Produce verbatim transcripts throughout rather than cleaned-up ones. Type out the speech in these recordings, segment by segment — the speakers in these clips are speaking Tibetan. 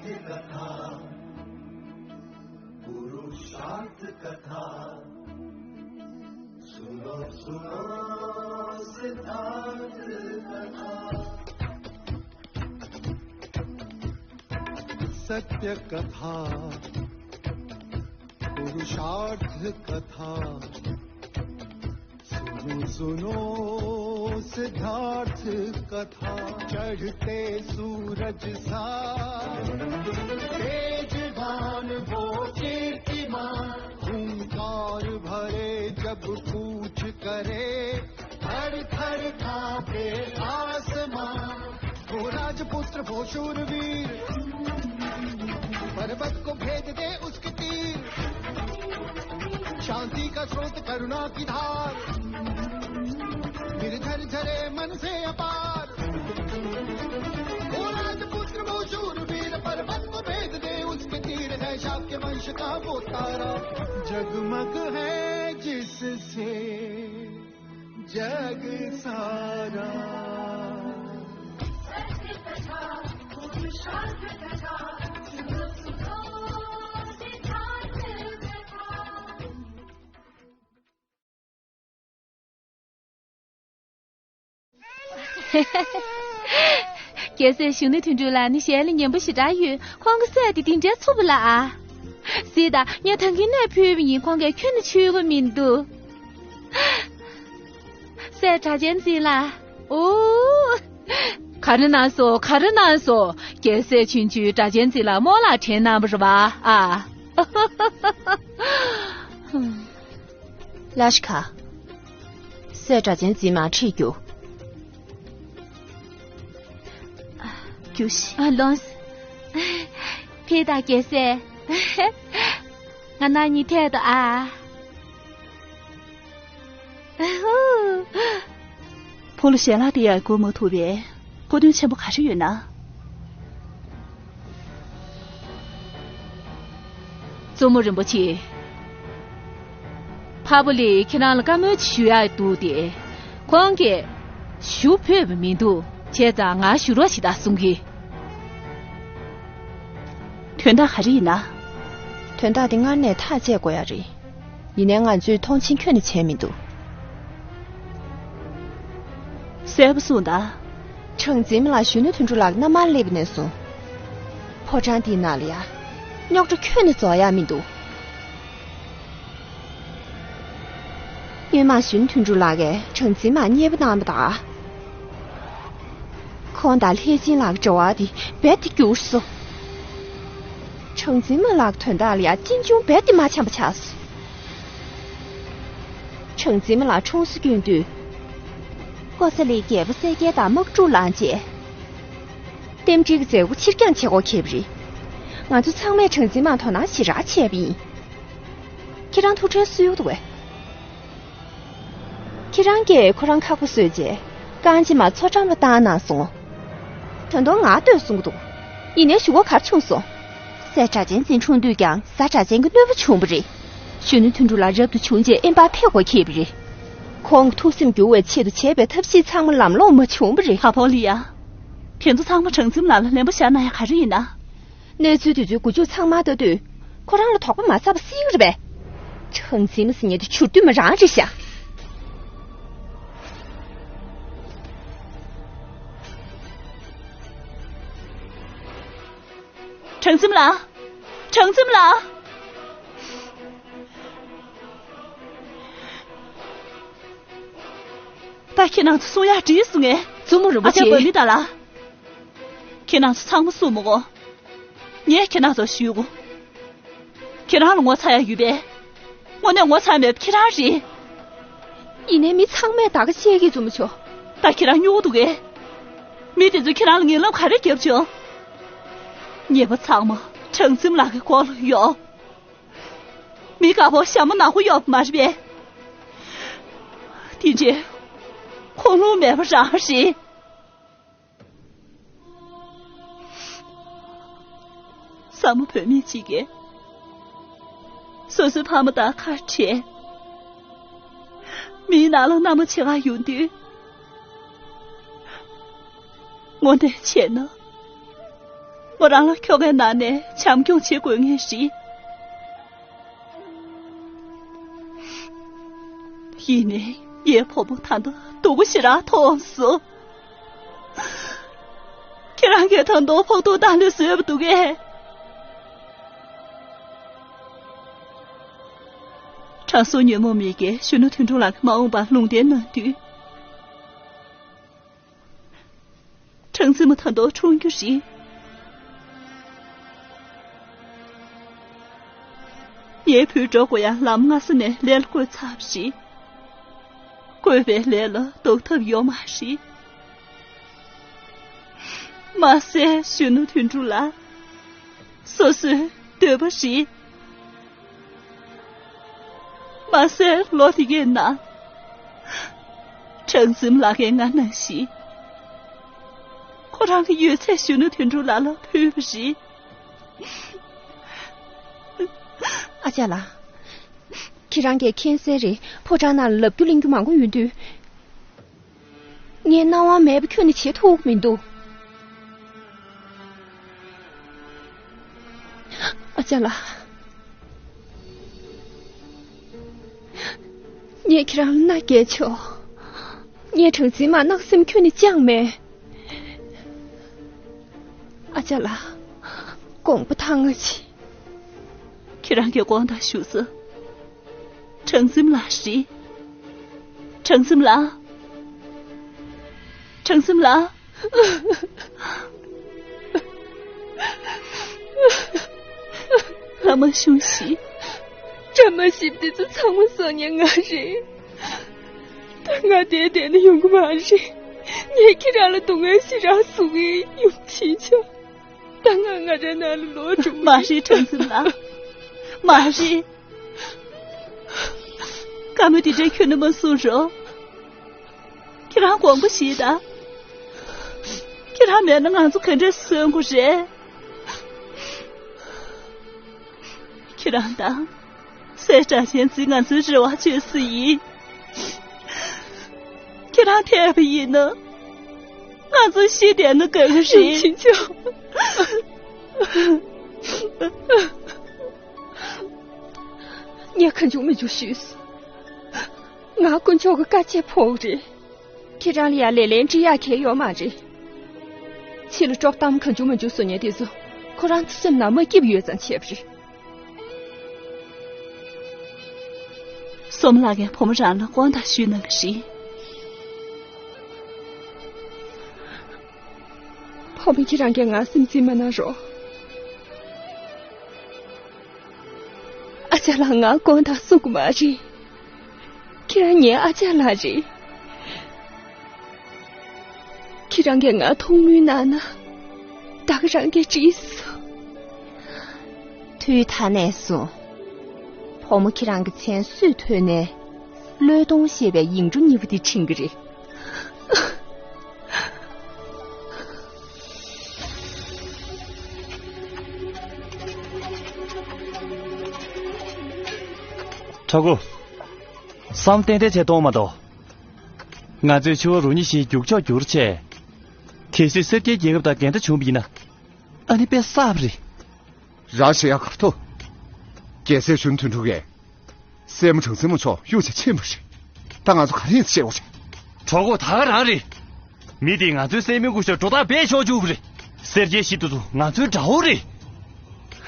कथा, पुरुषार्थ कथा। सुनो, सुनो सिद्धार्थ कथा। सत्य कथा, पुरुषार्थ कथा। सुनो, सुनो सिद्धार्थ कथा। चढ़ते सूरज सा तेजवान वो कीर्तिमान, हुंकार भरे जब कूच करे, थर थर कांपे आसमां। वो राजपुत्र, वो शूरवीर, पर्वत को भेद दे उसके तीर। शांति का स्रोत, करुणा की धार, निर्झर झरे मन से अपार। वो राजपुत्र, वो शूरवीर, पर्वत को भेद दे उसके तीर। है शाक्य वंश का वो तारा, जगमग है जिससे जग सारा। རྒྱལ་སྲས་གཞོན་ནུ་དོན་གྲུབ་ལགས་ནི་གཞས་ལ་ཉན་པོ་ཞེ་དྲག་ཡོད། ཁོང་གི་སྲས་དེ་དེ་འདྲའི་འཚུབ་པོ་ལ་ཨ། གཟིགས་དང་། ངས་ད་གིན་ནས་ཕུལ་བ་ཡིན། ཁོང་གིས་ཁྱོན་ནས་ཆུད་ཀྱི་མི་འདུག་སྲས་གྲགས་ཅན་འཛིན་ལགས། ཨོ། ག་རེ་གནང་སོང་། ག་རེ་གནང་སོང་། རྒྱལ་སྲས་ཆུང་ཆུང་གྲགས་ཅན་འཛིན་ལགས་རྨོ་ལགས་དྲན་གནང་བ་རེད་པ་ཨ། ལ་ཤི་ཁ། སྲས་གྲགས་ཅན་འཛིན་མར་ཁྲིད་རྒྱུགས། རྒྱུགས་ཤིག་ཨ། ལོངས། ཕེབས་དང་རྒྱལ་སྲས། ང་རང་གཉིས་ཐད་དོ་ཨ། ཕོ་ལོ་ཞལ་ལག་དེ་ཡང་སྒུར་མ་ཐུབ་པས་ཕོག་ཐུག་ཆེན་པོ་ག་རེ་ཡོད་ན། གཙོ་མོ་རིན་པོ་ཆེ། ཕ་བུ་ལས་ཁྱེད་རང་ལ་བཀའ་མོལ་ཅིག་ཞུ་ཡག་འདུག་སྟེ། ཁོང་གིས་ཞུ་ཕོད་པ་མི་འདུག་བྱས་ཙང་ང་ཞུ་རོགས་བྱེད་དང་གསུང་གི། དོན་དག་ག་རེ་ཡིན་ན། དོན་དག་དེ་སྔར་ནས་ཐག་བཅད་དགོས་ཡ་རེད། ཡིན་ནའི་ང་ཚོས་མཐོང་ཆེན་ཁྱོན་ནས་བྱས་མི་འདུག་གསལ་པོ་གསུངས་དང་། གྲངས་འཛིན་མ་ལགས་གཞོན་ནུ་དོན་གྲུབ་ལགས་མནའ་མར་སླེབས་ནས་བཟུང་། ཕོ་བྲང་འདིའི་ནང་ལ་ཡ། རྙོག་དྲ་ཁྱོན་ནས་རྫོགས་ཡ་མི་འདུག་སྔོན་མ་གཞོན་ནུ་དོན་གྲུབ་ལགས་ཀྱིས་གྲངས་འཛིན་མར་མཉེས་པོ་གནང་བ་དང་། ཁོང་དང་ལྷས་སྦྱིན་ལགས་འབྲེལ་བ་དེ་རྦད་དེ་འགྱུར་སོང་། གྲངས་འཛིན་མ་ལགས་དོན་དག་ལ་ཡ་གཅེན་གཅུང་རྦད་དེ་མ་འཆམ་པ་ཆགས་སོང་། གྲངས་འཛིན་མ་ལགས་གྲོངས་སུ་བསྐྱོན་དུས། ཀོ་ས་ལིའི་རྒྱལ་པོ་གསལ་རྒྱལ་དང་དམག་འཁྲུག་ལངས་རྗེས། རྟེན་འབྲེལ་གྱི་མཛད་སྒོ་ཕྱིར་འགྱངས་བྱེད་དགོས་ཁེལ་བ་རེད། ང་ཚོ་ཚང་མས་གྲངས་འཛིན་མར་དོ་སྣང་ཞེ་དྲག་བྱས་པ་ཡིན། ཁྱེད་རང་ཐུགས་ཁྲལ་གསོ་ཡག་འདུག་གས། ཁྱེད་རང་གིས་ཁོ་རང་ཁག་པོ་བཟོས་རྗེས་རྐང་རྗེས་མ་མཚོ་འགྲམ་ལ་བཏང་གནང་སོང་། ད་དུང་ང་ལྟོས་གསུང་གི་འདུག་ཡིན་ནའི་ཞུ་སྒོ་གར་བྱུང་སོང་། སྲས་གྲགས་ཅན་འཛིན་འཁྲུངས་དུས་ཀྱང་གཟའ་གྲགས་ཅན་གྱི་གནོད་པ་བྱུང་བ་རེད། གཞོན་ནུ་དོན་གྲུབ་ལགས་རབ་ཏུ་བྱུང་རྗེས་དབེན་པར་ཕེབས་དགོས་ཁེལ་བ་རེད། ཁོང་གི་ཐུགས་སེམས་འགྱུར་བའི་ཆེད་དུ་བྱས་པའི་ཐབས་ཤེས་ཚང་མ་ལམ་ལྷོང་མ་བྱུང་བ་རེད། ཧ་ཕོ་ལི་ཡ། དེ་ཚོ་ཚང་མ་གྲངས་འཛིན་ལགས་ལ་ལན་པོ་བཞག་ན་ཡང་ག་རེ་ཡིན་ན། གནས་ཚུལ་དེ་ཚོའི་མགོ་མཇུག་ཚང་མ་ལྟ་དུས། ཁོ་རང་ལ་དོགས་པ་མ་ཟ་བ་སྲིད་ཀྱི་རེད་པས། གྲངས་འཛིན་མ་ཟེར་མཁན་དེ་བྱུར་དུས་མ་རང་རེད་ཤག་གྲངས་འཛིན་ལགས། གྲངས་འཛིན་ལགས། ད་ཁྱེད་རང་ཚོ་གསུང་ཡག་བྲིས་སོང་ངས། བཙུན་མོ་རིན་པོ་ཆེ། ཨ་ཅག་འབའ་མི་ད་ལ། ཁྱེད་རང་ཚོ་ཚང་མ་གསུང་མི་དགོས། ངས་ཁྱེད་རང་ཚོར་ཞུ་དགོས། ཁྱེད་རང་ལ་ངོ་ཚ་ཡག་ཡོད་པས། དངོས་གནས་ངོ་ཚ་མེད་པ་ཁྱེད་རང་རེད། ཡིན་ནའི་མི་ཚང་མས་ད་ག་བཤད་ཀྱི་བཙུན་མོ་མཆོག་ད་ཁྱེད་རང་སྨྱོ་གི་འདུག་གས། མི་དེ་ཚོས་ཁྱེད་རང་ལ་ངན་ལབ་ག་རེ་བརྒྱབ་བྱུང་། ཉེས་པ་ཚང་མ་གྲངས་འཛིན་ལགས་ཀྱི་མགོ་ལ་གཡོགས། མི་དཀར་པོ་ཞྭ་མོ་ནག་པོ་གཡོགས་པ་མ་རེད་པས། དེ་རྗེས་ཁོང་ལུང་མེད་པ་རང་རེད། བཟའ་མོ་བུད་མེད་ཅིག་གིས་སོ་སོའི་ཕ་མ་དང་ཁ་བྲལ། མིའི་ནང་ལ་མནའ་མ་བྱེད་ག་ཡོང་དུས། དངོས་གནས་བྱས་ན། པོ་རང་ལ་ཁྱོ་གའི་ནང་ནས་བྱམས་སྐྱོང་བྱེད་དགོས་ངེས་རེད། ཡིན་ནའི་ངའི་བུ་མོ་ད་ལྟ་སྡུག་པོ་ཞེ་དྲག་མཐོང་སོང་། ཁྱེད་རང་གིས་ད་དུང་ཕོག་ཐུག་བཏང་ལས་བཟོས་པ་འདུག་གས། དྲང་སྲོང་ཉོན་མོངས་མི་དགེ་གཞོན་ནུ་དོན་གྲུབ་ལགས་ཀྱི་མ་འོངས་པར་ལུང་བསྟན་གནང་དུས། སྲང་བཙན་མོ་ད་དུང་འཁྲུངས་རྒྱུ་རེད། ངའི་བུས་འགྲོ་དགོས་ཡ་ལམ་སྔ་ས་ནས་ལས་ལ་བཀོད་ཚར་བ་རེད། བཀོད་པའི་ལས་ལ་ལྡོག་ཐབས་ཡོད་མ་རེད། མ་ཟད་གཞོན་ནུ་དོན་གྲུབ་ལགས། སོ་སོའི་འདོད་པ་རེད། མ་ཟད་ལོ་དེ་གའི་ནང་། སྲང་བཙན་ལགས་ཀྱིས་ང་ནང་བཞིན། ཁོ་རང་གི་ཡོད་ཚད་གཞོན་ནུ་དོན་གྲུབ་ལགས་ལ་ཕུལ་བ་རེད། ཨ་ཅག་ལགས། ཁྱེད་རང་གིས་མཁྱེན་གསལ་རེད། ཕོ་བྲང་ནང་ལ་ལབ་རྒྱུ་གླེང་རྒྱུ་མང་པོ་ཡོད་དུས། ངས་སྣང་བ་མེད་པ་ཁྱོན་ནས་བྱེད་ཐུབ་ཀྱི་མི་འདུག་ཨ་ཅག་ལགས། ངས་ཁྱེད་རང་ལ་མནའ་བསྐྱལ་ཆོག་ངས་སྲང་བཙན་མར་གནག་སེམས་ཁྱོན་ནས་བཅངས་མེད། ཨ་ཅག་ལགས། དགོངས་པ་དྭངས་པ་བྱེད། ཁྱེད་རང་གིས་དགོངས་དག་ཞུ་ས། སྲང་བཙན་ལགས་རེད། སྲང་བཙན་ལགས། སྲང་བཙན་ལགས། ལྷ་མ་ཞུ་ཞིག་བཀྲ་མ་ཤིས་པ་འདི་ཚོ་ཚང་མ་གསོག་མཁན་ང་རེད། ད་ང་བསྡད་བསྡད་ན་ཡོང་གི་མ་རེད། ངས་ཁྱེད་རང་ལ་སྡུག་བསྔལ་ཞེ་དྲག་བཟོ་གི་ཡོད་ཕྱིན་ཆད། ད་ང་ང་རང་ནང་ལ་ལོག་འགྲོ་གི་མ་རེད། སྲང་བཙན་ལགས། མ་རེད། བཀའ་མོལ་འདི་འདྲ་ཁྱོན་ནས་མ་གསུང་རོགས། ཁྱེད་རང་དགོངས་པ་བཞེས་དང་། ཁྱེད་རང་མེད་ན་ང་ཚོ་ག་འདྲས་གསོན་དགོས་རེད། ཁྱེད་རང་དང་། སྲས་སྒྲ་ཆེན་འཛིན་ང་ཚོའི་རེ་བ་བཅོལ་ས་ཡིན། ཁྱེད་རང་ཐེ་བ་ཡིན་ན། ང་ཚོ་ཤི་བསྡད་ན་དགའ་གི་རེད། ཕྱིན་ཆད། ངས་གང་བྱུང་མི་བྱུང་ཞུས། ང་དཀོན་མཆོག་གི་བཀའ་ཆད་ཕོག་རེད། ཁྱེད་རང་ལ་ཡ་ལེ་ལན་འདྲི་ཡག་གལ་ཡོད་མ་རེད། ཕྱི་ལ་དཀྲོག་གཏམ་གང་བྱུང་མང་བྱུང་བཟོ་མཁན་དེ་ཚོ་ཁོ་རང་ཚོ་སེམས་ནང་མ་སྐྱིད་པ་ཡོད་ཙང་བྱས་པ་རེད། སོམ་ལགས་ཀྱིས་བུ་མོ་རང་ལ་དགོངས་དག་ཞུས་གནང་གི་རེད། བུ་མོ་ཁྱེད་རང་གིས་ང་སེམས་ཚིག་མ་གནང་རོགས། ཨ་ཅག་ལགས་ང་དགོངས་དག་གསུང་གི་མ་རེད། ཁྱེད་རང་ངའི་ཨ་ཅག་ལགས་རེད། ཁྱེད་རང་གིས་ང་མཐོང་མུས་གནང་ན། ད་ག་རང་གིས་འགྲིག་སོང་། དུས་ད་ནས་བཟུང་། བུ་མོ་ཁྱེད་རང་གི་མཚན་སུས་ཐོས་ནས། བློས་གཏོང་ཞེས་པའི་ཡིག་འབྲུ་གཉིས་པོ་དེ་འཕྲེང་གི་རེད། གྲོགས་པོ། བསམ་གཏན་གཏན་བྱས་གཏོང་མ་གཏོགས། ང་ཚོས་ཕྱི་པོ་རུ་ཉི་ཤིག་རྒྱུག་ཕྱོགས་བསྒྱུར་བྱས། གལ་སྲིད་སེར་སྐྱའི་རྒྱལ་ཁབ་དང་འགལ་ཟླ་བྱུང་བ་ཡིན་ན། ཨ་ནི་དཔེ་བསགས་པ་རེད། རང་ཤེས་ཡག་གར་ཐུག་རྒྱལ་སྲས་གཞོན་དོན་གྲུབ་ཀྱིས། སྲས་མོ་སྲང་བཙན་མོ་མཆོག་གཡུག་བྱས་ཕྱིན་པ་རེད། ད་ང་ཚོ་ག་རེ་ཡིན་ཟེར་བཤད་དགོས་རེད། གྲོགས་པོ་ད་ག་རང་རེད། མི་དེས་ང་ཚོའི་སྲས་མོའི་སྐུ་ཞབས་སྒྲོ་བཏགས་རྦད་ཆོག་བཅུག་པ་རེད། སེར་སྐྱའི་ཞི་བདེ་ཚོ་ང་ཚོའི་དགྲ་བོ་རེད།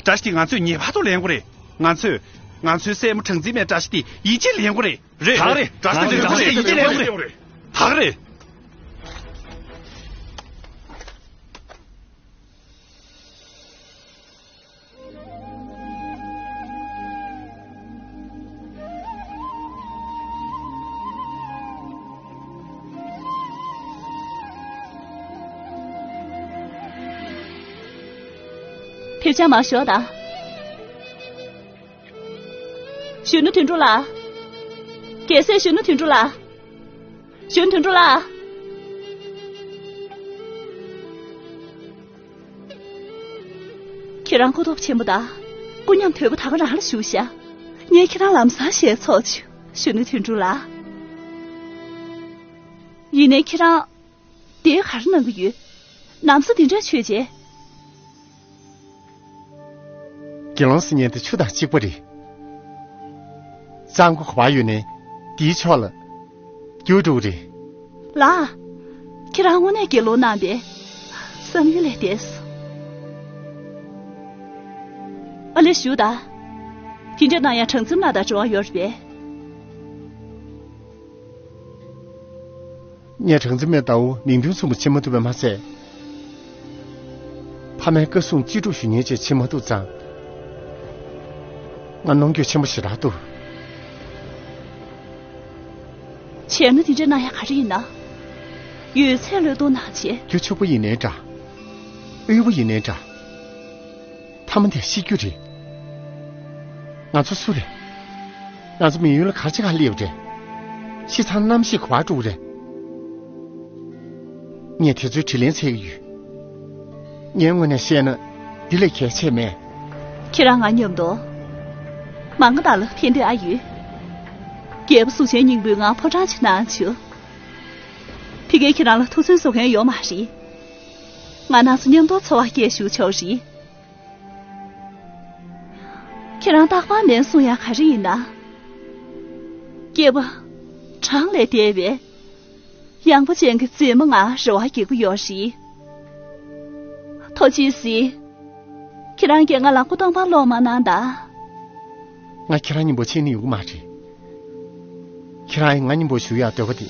བཀྲ་ཤིས་དེ་ང་ཚོས་ངེས་པར་དུ་ལེན་དགོས་རེད། ང་ཚོས། ང་ཚོའི་སྲས་མོ་སྲང་བཙན་མའི་བཀྲ་ཤིས་དེ་ཡིད་ཆེས་ལེན་དགོས་རེད། རེད། ད་ག་རེད། བཀྲ་ཤིས་དེ་ང་ཚོའི་བཀྲ་ཤིས་དེ་ཡིད་ཆེས་ལེན་དགོས་རེད། ད་ག་རེད། ཐེབས་ཆང་མར་ཞོག་དང་། གཞོན་ནུ་དོན་གྲུབ་ལགས། རྒྱལ་སྲས་གཞོན་ནུ་དོན་གྲུབ་ལགས། གཞོན་དོན་གྲུབ་ལགས། ཁྱེད་རང་སྐུ་སྟོབས་ཆེན་པོ་དང་། སྐུ་ཉམས་དོད་པོ་ད་ག་རང་ལ་བཞུགས་ཤག་ངས་ཁྱེད་རང་ལམ་སང་ཞལ་ཚོགས་བྱུང་། གཞོན་ནུ་དོན་གྲུབ་ལགས། ཡིན་ནའི་ཁྱེད་རང་། དེ་ག་རེ་གནང་གི་ཡོད། ན་བཟའ་འདི་འདྲ་མཆོད་བྱས། དགེ་སློང་ཟེར་མཁན་དེ་ཆུ་དང་གཅིག་པ་རེད། གཙང་པོ་ག་པར་ཡོད་ནའི་དེའི་ཕྱོགས་ལ་རྒྱུགས་འགྲོ་གི་རེད། ལགས། ཁྱེད་རང་དངོས་གནས་དགེ་སློང་རྣམ་པས་བསམ་ཡུལ་ལས་འདས་སོང་། ཨ་ལེ་ཞུ་ད། དེ་འདྲ་གནང་ཡ་གྲངས་འཛིན་ལགས་དང་འབྲེལ་བ་ཡོད་རེད་པས། ངས་གྲངས་འཛིན་མའི་ཟླ་བོ་མིང་དོན་མཚུངས་པ་བྱེད་མ་ཐུབ་པས་མ་ཚད། ཕ་མའི་བཀའ་གསུང་ཅི་སྒྲུབ་ཞུ་མཁན་ཅིག་བྱེད་མ་ཐུབ་ཙང་། ང་གནོང་འགྱོད་ཆེན་པོ་ཞེ་དྲག་འདུག་བྱས་ན་དེ་འདྲ་གནང་ཡ་ག་རེ་ཡིན་ན། ཡོད་ཚད་བློས་གཏོང་གནང་བྱས། རྒྱུ་ཕྱུག་པོ་ཡིན་ནའི་འདྲ། དབུལ་པོ་ཡིན་ནའི་འདྲ། མཐའ་མ་དེ་ཤི་རྒྱུ་རེད། ང་ཚོ་སུ་རེད། ང་ཚོ་མི་ཡུལ་ལ་ག་རེ་བྱེད་ག་སླེབས་རེད། ཤི་ཚར་རྣམ་ཤེས་ག་པར་འགྲོ་གི་རེད། ངས་དེ་ཚོའི་དྲིན་ལན་འཚོལ་གྱི་ཡོད། ངའི་ངོས་ནས་བཤད་ན་འདི་ལས་གལ་ཆེ་མེད། ཁྱེད་རང་ང་མཉམ་དུ་མང་ག་དང་ལ་ཕན་འདོད་ཨ་ཡོད། རྒྱལ་པོ་གཟུགས་ཅན་སྙིང་པོས་ང་ཕོ་བྲང་ཅིག་གནང་བྱུང་། ཕ་གིར་ཁྱེད་རང་ལ་ཐུགས་བརྩོན་བཟོ་མཁན་ཡོད་མ་རེད། ང་རང་ཚོ་མཉམ་དུ་འཚོ་བ་སྐྱེལ་ཞུ་ཆོག་རེད། ཁྱེད་རང་རྟག་པར་ནན་གསུང་ཡ་ག་རེ་ཡིན་ན། སྐྱེས་པ་གྲངས་ལས་འདས་པའི་ཡངས་པ་ཅན་གྱི་མཛེས་མ་ང་རེ་བ་རྒྱག་གི་ཡོད་རེད། ཐུགས་རྗེ་གཟིགས། ཁྱེད་རང་གིས་ང་ལ་སྐུ་གདུང་པ་སློང་མ་གནང་ད། ང་ཁྱེད་རང་མཉམ་པོ་ཕྱིན་ནི་ཡོང་གི་མ་རེད། ཁྱེད་རང་ཡིས་ང་མཉམ་པོ་བཞུགས་ཡག་འདོད་པ་དེ་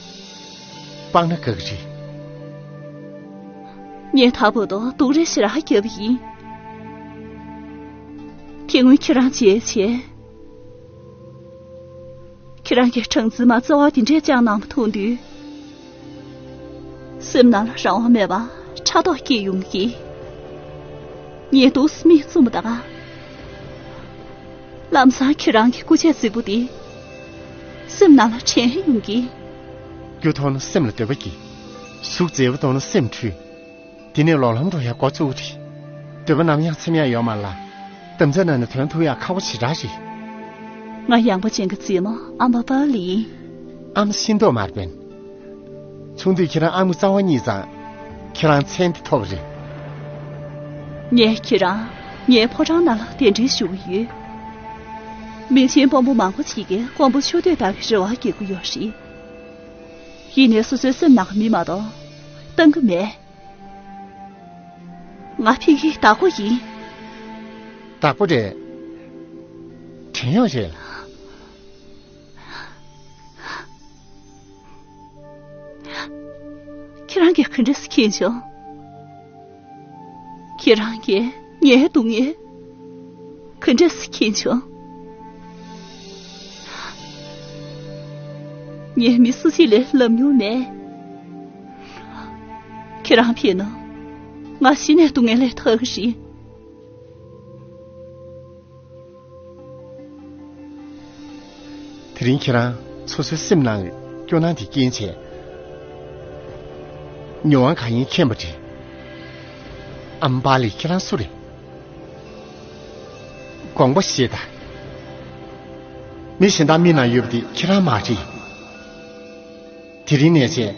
སྤང་ན་དགའ་གི་རེད། ངས་ད་བར་དུ་སྡུག་རུས་ཞེ་དྲག་བརྒྱབ་པ་ཡིན། དེ་སྔོན་ཁྱེད་རང་མཇལ་བྱས། ཁྱེད་རང་གིས་གྲངས་འཛིན་མ་རྩ་བ་དེ་འདྲས་བཅངས་གནང་བ་མཐོང་དུས། སེམས་ནང་ལ་རང་དབང་མེད་པར་ཕྲག་དོག་སྐྱེས་ཡོང་གི། ངས་འདུག་སེ་མིག་བཙུམ་པ་དང་། ལམ་སང་ཁྱེད་རང་གི་སྐུ་ཆས་རྫིག་པོ་དེ་སེམས་ནང་ལ་དྲན་ཡོང་གི། རྒྱུ་མཐོང་ན་སེམས་ལ་འདོད་པ་སྐྱེ། གཟུགས་མཛེས་པོ་མཐོང་ན་སེམས་འཁྲུལ། དེ་ནས་ལོག་ལམ་འགྲོ་ཡག་འགོ་བཙུགས་རེད། འདོད་པ་ནམ་ཡང་ཚིམ་ཡག་ཡོད་མ་རེད་ལ། དམ་བཅའ་ནང་ནས་དོན་ཐུག་ཡག་ཁག་པོ་ཞེ་དྲག་རེད། ང་ཡངས་པ་ཅན་གྱི་མཛེས་མ་ཨ་མ་པཱ་ལི་ཡིན། ཨ་མ་ཤེས་མདོག་དམར་པོ་ཡིན། ཆུང་དུས་ཁྱེད་རང་ཨ་མའི་རྩ་བ་རྙེད་ཙང་། ཁྱེད་རང་མཚན་དེ་ཐོབ་པ་རེད། ངས་ཁྱེད་རང་ངའི་ཕོ་བྲང་ནང་ལ་གདན་འདྲེན་ཞུ་གི་ཡོད། མི་ཆེན་དཔོན་པོ་མང་པོ་ཅིག་གིས་མགོན་པོ་ཆུ་སྟོད་ལྟ་བུའི་རེ་བ་རྒྱག་གི་ཡོད་རེད། ཡིན་ནའི་སོ་སོའི་སེམས་ནང་གི་མི་མ་གཏོགས་བཏང་གི་མེད། ང་ཕ་གིའི་བདག་པོ་ཡིན། བདག་པོ་རེད། བྲན་གཡོག་རེད། ཁྱེད་རང་གིས་ག་འདྲས་སེ་མཁྱེན་བྱུང་། ཁྱེད་རང་གིས་ངའི་སྡུག་བསྔལ་ག་འདྲས་སེ་མཁྱེན་བྱུང་། ངས་མི་སུ་གཅིག་ལས་ལབ་མྱོང་མེད། ཁྱེད་རང་ཕེབས་ན་ང་གཞི་ནས་སྡུག་བསྔལ་ལས་ཐར་གི་རེད། དེ་རིང་ཁྱེད་རང་སོ་སོའི་སེམས་ནང་གི་སྐྱོ་སྣང་དེ་རྐྱེན་བྱས། མྱོང་བ་གང་ཡིན་མཁྱེན་པ་རེད། ཨ་མ་པཱ་ལི་ཁྱེད་རང་སུ་རེད། དགོངས་པ་བཞེས་དང་། མི་གཞན་དག་མིག་ནང་ཡོད་པ་དེ་ཁྱེད་རང་མ་རེད། དེ་རིང་ནས་བྱས།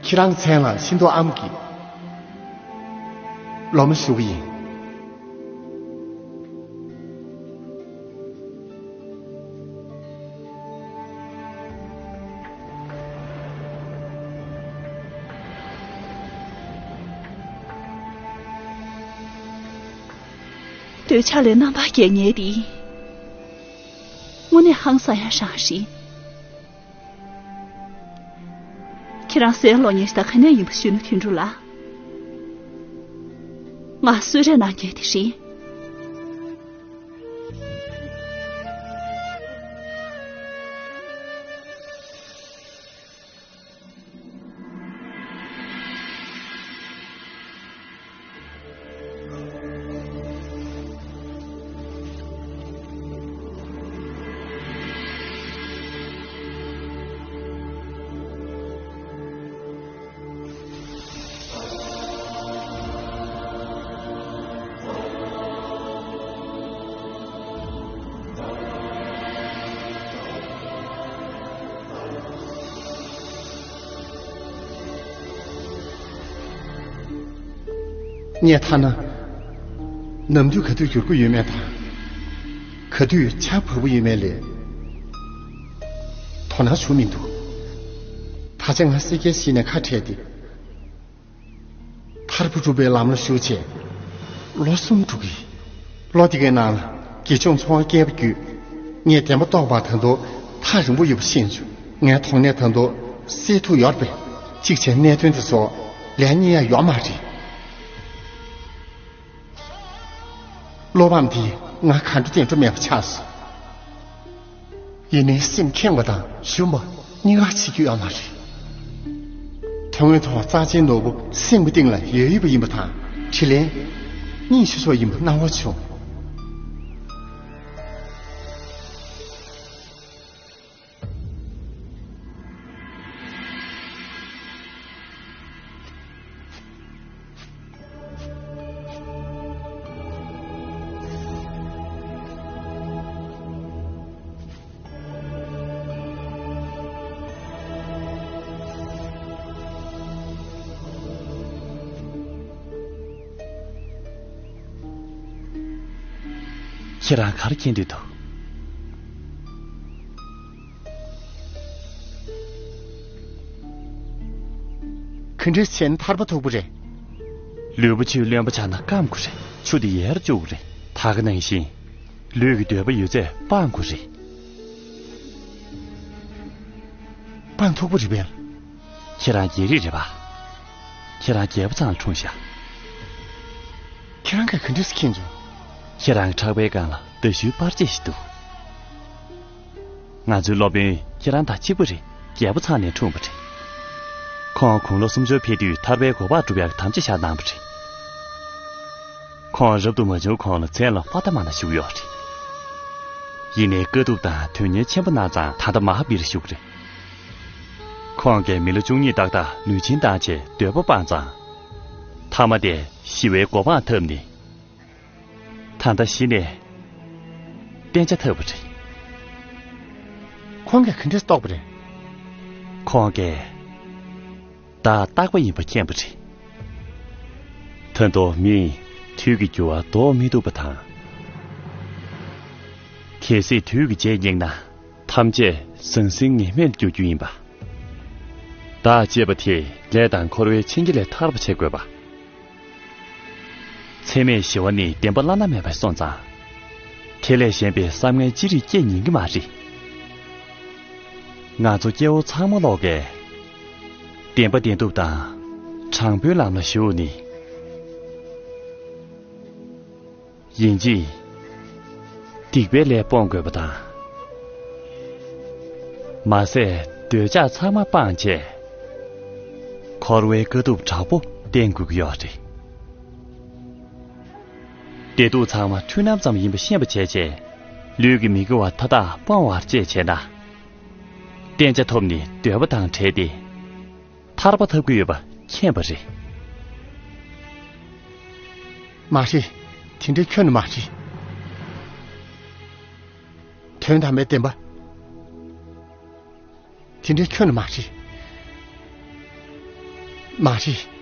ཁྱེད་རང་མཚན་ལ་ཤིན་ཏུ་ཨ་མ་གི་སློབ་མ་ཞུ་གི་ཡིན། འདོད་ཆགས་ལས་རྣམ་པར་རྒྱལ་མཁན་དེ། དངོས་གནས་ཧང་སང་ཡ་རང་རེད། ཁྱེད་རང་སའི་གློག་བརྙན་ཞིག་དང་ག་ནས་ཡིན་པ་ཞུས་ན་དོན་འགྲུབ་ལ། ང་གསོལ་རས་གནང་མཁན་དེ་རེད། ངས་ཐ་ན། ནམ་དུས་ག་དུས་འགྱུར་གྱི་ཡོད་མེད་དང་། ག་དུས་ཆར་བབས་ཀྱི་ཡོད་མེད་ལས་དོ་སྣང་བྱུང་མི་འདུག་ད་ཆ་ང་སེར་སྐྱའི་གཞི་ནས་ཁ་བྲལ་ཏེ། ཐར་པ་སྒྲུབ་པའི་ལམ་ལ་ཞུགས་བྱས། ལོ་གསུམ་འགྲོ་གི། ལོ་དེ་གའི་ནང་ལ་དགེ་སྦྱོང་ཚོ་བ་བསྐལ་པ་བརྒྱུད། ངས་བདེན་པ་རྟོགས་པ་ད་དུང་ཐག་རིང་པོ་ཡོད་པ་ཤེས་བྱུང་། ངའི་དོགས་གནད་ད་དུང་སེལ་ཐུབ་ཡོད་པས། གཅིག་བྱས་གནད་དོན་དེ་ཚོ་ལན་རྙེད་ཡ་ཡོད་མ་རེད། བློ་ཕམ་དེས་ང་ག་འདྲ་བདེ་འགྲོ་མེད་པ་ཆགས་སོང་། ཡིན་ནའི་སེམས་ཁེངས་པ་དང་ཞུམ་པ་གཉིས་ཀ་བྱེད་རྒྱུ་ཡོད་མ་རེད། དོན་དངོས་ཐོག་རྩ་ཆེན་ནོར་བུ་སེམས་ཀྱི་གཏིང་ལ་ཡོད་ཡོད་པ་ཡིན་པ་དང་དྲིན་ལན་སྙིང་ཆེ་ཤོས་ཡིན་པ་སྣང་བ་བྱུང་། ཁྱེད་རང་ག་རེ་མཁྱེན་འདོད་འདུག་ག་འདྲས་བྱས་ན་ཐར་པ་ཐོབ་ཀྱི་རེད། ལུས་པོ་ཆུས་རློན་པ་ཆགས་ན་སྐམ་དགོས་རེད། ཆུ་དེ་ཡལ་བཅུག་གི་རེད། ད་ག་ནང་བཞིན། ལུས་ཀྱི་འདོད་པ་ཡོད་ཚད་སྤང་དགོས་རེད། སྤང་ཐུབ་ཀྱི་རེད་པས། ཁྱེད་རང་རྒྱལ་རིགས་རེད་པ། ཁྱེད་རང་རྒྱལ་པོ་ཚང་ལ་འཁྲུངས་ཤག་ཁྱེད་རང་གིས་ག་འདྲས་མཁྱེན་བྱུང་། ཁྱེད་རང་གི་ཕྲག་པའི་སྒང་ལ་མདའ་གཞུའི་པར་ཆས་ཤིག་འདུག་ང་ཚོའི་སློབ་དཔོན་ཁྱེད་རང་དང་གཅིག་པ་རེད། རྒྱལ་པོ་ཚང་ནས་འཁྲུངས་པ་རེད། ཁོང་དགུང་ལོ་སུམ་ཅུར་ཕེབས་དུས་ཐར་པའི་གོ་འཕང་སྒྲུབ་ཡག་དམ་བཅའ་བཞག་གནང་བ་རེད། ཁོང་རབ་ཏུ་མ་བྱུང་གོང་ལ་མཚན་ལ་ཧྭ་ཏ་མ་ན་ཞུགས་ཡོད་རེད། ཡིན་ནའི་དཀའ་ཐུབ་དང་དོན་གཉེར་ཆེན་པོ་གནང་ཙང་ད་ལྟ་མ་ཧཱ་བི་ར་བཞུགས་རེད། ཁོང་གིས་མི་ལོ་བཅུ་གཉིས་ཏག་ཏག་ལུས་སྦྱིན་བཏང་རྗེས་འདོད་པ་སྤངས་ཙང་། ཐ་མ་དེ་ཞི་བའི་གོ་འཕང་ཐོབ་ནས། ད་ལྟ་གཞི་ནས་གཏན་འཇགས་ཐོབ་པ་རེད། ཁོང་གིས་ག་འདྲས་རྟོགས་པ་རེད། ཁོང་གིས་བདག་རྟག་པ་ཡིན་པ་མཁྱེན་པ་རེད། ད་དུང་མིས་དུས་ཀྱི་འགྱུར་བ་ཟློག་མི་ཐུབ་པ་དང་། གལ་སྲིད་དུས་ཀྱི་རྗེས་སྙེགས་ན། ཐམས་ཅད་ཟང་ཟིང་ངེས་མེད་འགྱུར་རྒྱུ་ཡིན་པ། བདག་ཅེས་པ་དེ་ལས་དང་འཁོར་བའི་འཆིང་རྒྱ་ལས་ཐར་བར་བྱེད་དགོས་པ། འཚེ་མེད་ཞི་བ་ནི་བདེན་པ་བླ་ན་མེད་པར་སོང་ཙང་། དེ་ལས་གཞན་པའི་བསམ་ངན་ཅི་རིགས་སྐྱེ་ཉན་གྱི་མ་རེད། ང་ཚོ་སྐྱེ་བོ་ཚང་མ་ལོག་གིས་བདེན་པ་བདེན་ཐུབ་དང་དྲང་པོའི་ལམ་ལ་ཞུགས་ནི། ཡིན་གཅིག་སྡིག་པའི་ལས་སྤོང་དགོས་པ་དང་། མ་ཟད་འདོད་ཆགས་ཚང་མ་སྤངས་བྱས། འཁོར་བའི་དཀའ་ཐུབ་དྲག་པོ་བསྟེན་དགོས་ཀྱི་ཡོད་རེད། བདེ་སྡུག་ཚང་མ་འཁྲུལ་སྣང་ཙམ་ཡིན་པ་ཤེས་པ་བྱས་བྱས། ལུས་ཀྱི་མི་དགེ་བ་མཐའ་དག་སྤོང་བར་བྱེད་བྱས་ན། གཏན་འཇགས་ཐོབ་ནས་འདོད་པ་དང་བྲལ་ཏེ། ཐར་པ་ཐོབ་ཀྱི་ཡོད་པ་མཁྱེན་པ་རེད། མ་རེད། དེ་འདྲའི་ཁྱོན་ནས་མ་རེད། དོན་དམ་པའི་བདེན་པ། དེ་འདྲའི་ཁྱོན་ནས་མ་རེད། མ་རེད།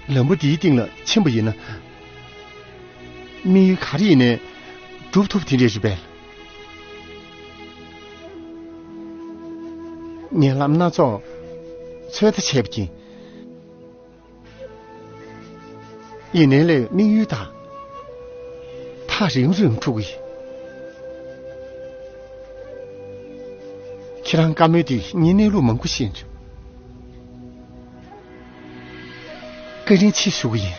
ལམ་བུ་འདིའི་སྟེང་ལ་ཕྱིན་པ་ཡིན་ན། དམིགས་ཡུལ་ག་རེ་ཡིན་ནའི་སྒྲུབ་ཐུབ་དེ་འདྲས་རེད་པས། ངས་ལམ་སྣ་ཚོགས་ཚོད་ལྟ་བྱས་པ་ཡིན། ཡིན་ནའི་ལས་དམིགས་ཡུལ་དང་། ཐག་རིང་རིང་འཁྲུག་གི། ཁྱེད་རང་བཀའ་མོལ་དེ་ངས་གནས་ལུགས་མང་པོ་ཤེས་འདུག་བཀའ་དྲིན་ཆེ་ཞུ་གི་ཡིན།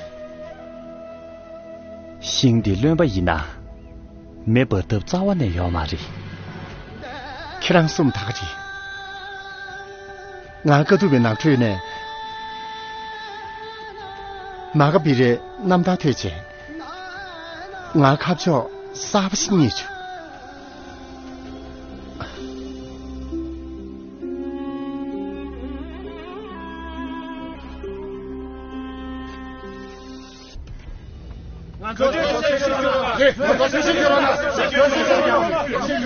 ཤིང་འདི་རློན་པ་ཡིན་ན། མེ་འབར་ཐབས་རྩ་བ་ནས་ཡོད་མ་རེད། ཁྱེད་རང་གསུངས་ད་ག་རེད། ང་དཀའ་ཐུབ་པའི་ནང་ཁྲོད་ནས་མ་ག་བི་རའི་རྣམ་ཐར་ཐོས་བྱས། ང་ཁ་ཕྱོགས་གསར་པ་ཞིག་རྙེད་བྱུང་།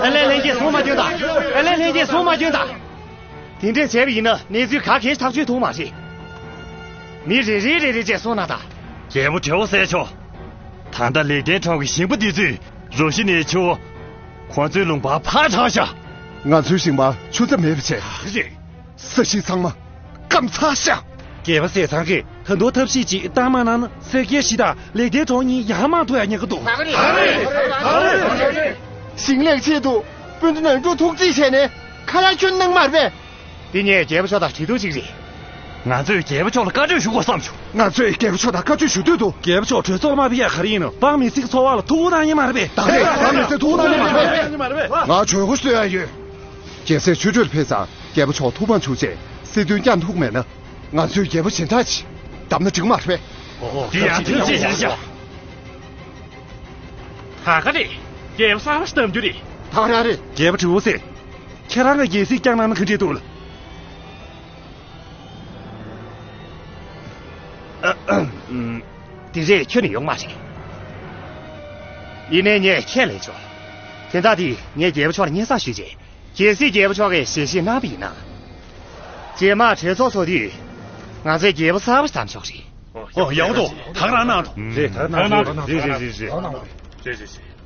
ཨ་ལས་ལྷན་རྒྱས་གསུང་མ་སྐྱོན་དང་། ཨ་ལས་ལྷན་རྒྱས་གསུང་མ་སྐྱོན་དང་། དེ་འདྲས་བྱས་པ་ཡིན་ན་གནས་ཚུལ་ག་གེ་ཐག་གཅོད་ཐུབ་མ་རེད། མི་རེ་རེ་རེ་རེ་བྱས་གསུངས་ན་ད། རྒྱལ་པོ་དྲེའུ་གསལ་མཆོག་ད་ལྟ་ལེགས་ལྡན་གྲོང་གི་ཞིང་པ་འདི་ཚོས་རུ་བཞི་ནས་ཆུ་བོ། ཁོང་ཚོའི་ལུང་པར་ཕར་དྲངས་ཤག་ང་ཚོའི་ཞིང་པར་ཆུ་རྩྭ་མེད་པ་བྱས། རེད། ས་གཞི་ཚང་མ་སྐམ་ཚར་ཤག་རྒྱལ་པོ་ཟས་གཙང་གིས་ད་དུང་ཐབས་ཤེས་ཅིག་བཏང་མ་གནང་ན་ས་སྐྱའི་གཞི་དང་ལེགས་ལྡན་གྲོང་གཉིས་ཡར་མར་འགྲོ་ཡ་ཉེན་ཁ་འདུག་ཞིང་ལས་ཆེད་དུ་སྤུན་ཟླ་ནང་འགྲོ་ཐུགས་རྗེ་ཆེ་ནས་ཁ་ཡ་ཁྱོན་གནང་མ་རེད་པས། འདི་ངས་རྒྱལ་པོ་མཆོག་དང་གྲོས་བསྡུར་ཅིག་རེད། ང་ཚོས་རྒྱལ་པོ་མཆོག་ལ་བཀའ་འཁྲོལ་ཞུ་དགོས་བསམ་བྱུང་། ང་ཚོས་རྒྱལ་པོ་མཆོག་དང་བཀའ་འཁྲོལ་ཞུ་འདོད་འདུག་རྒྱལ་པོ་མཆོག་གྲོས་ཚོགས་ལ་མ་ཕེབས་ཡ་ག་རེ་ཡིན་ནམ། འབངས་མི་སེར་གྱི་འཚོ་བ་ལ་ཐུགས་ཁུར་གནང་ཡ་མ་རེད་པས། ད་རེད། འབངས་མི་སེར་ཐུགས་ཁུར་གནང་ཡ་མ་རེད་པས། ང་གྲོས་འགོ་ཞུ་འདོད་ཡ་ཡོད། རྒྱལ་སྲས་ཆོས་སྒྲོན་ཕེབས་ཙང་རྒྱལ་པོ་མཆོག་ཐུགས་ཕམ་བྱུང་རྗེས་སྲིད་དོན་བསྐྱངས་ཐུབ་མེད་ན། ང་ཚོས་རྒྱལ་པོ་གཞན་དག་ཅིག་བདམས་ན་འགྲིག་མ་རེད་པས། འདི་ཡང་ཐུགས་རྗེ་ཆེ་ཞུ། ད་ག་རེད། རྒྱལ་པོ་གསར་པ་ཞིག་བདམས་རྒྱུ་རེད། ད་ག་རང་རེད། རྒྱལ་པོ་དྲེའུ་གསལ། ཁྱེད་རང་གིས་རྒྱལ་སྲིད་བསྐྱངས་གནང་ན་ག་འདྲ་འདུག་ལ། འདི་རེད། ཁྱོན་ནས་ཡོང་མ་རེད། ཡིན་ནའི་ངས་ཁས་ལེན་ཆོག་དོན་དག་འདི་ངས་རྒྱལ་པོ་མཆོག་ལ་སྙན་སེང་ཞུས་རྗེས། གལ་སྲིད་རྒྱལ་པོ་མཆོག་གིས་ཞལ་བཞེས་གནང་བ་ཡིན་ན། རྗེས་མ་གྲོས་ཚོགས་ཚོགས་དུས། ང་ཚོས་རྒྱལ་པོ་གསར་པ་ཞིག་བདམས་ཆོག་རེད། ཨོ་ཡག་པོ་འདུག་ད་ག་རང་གནང་དང་། རེད། ད་ག་རང་གནང་དང་། རེད་རེད་རེད་རེད། རེད་རེད་རེད།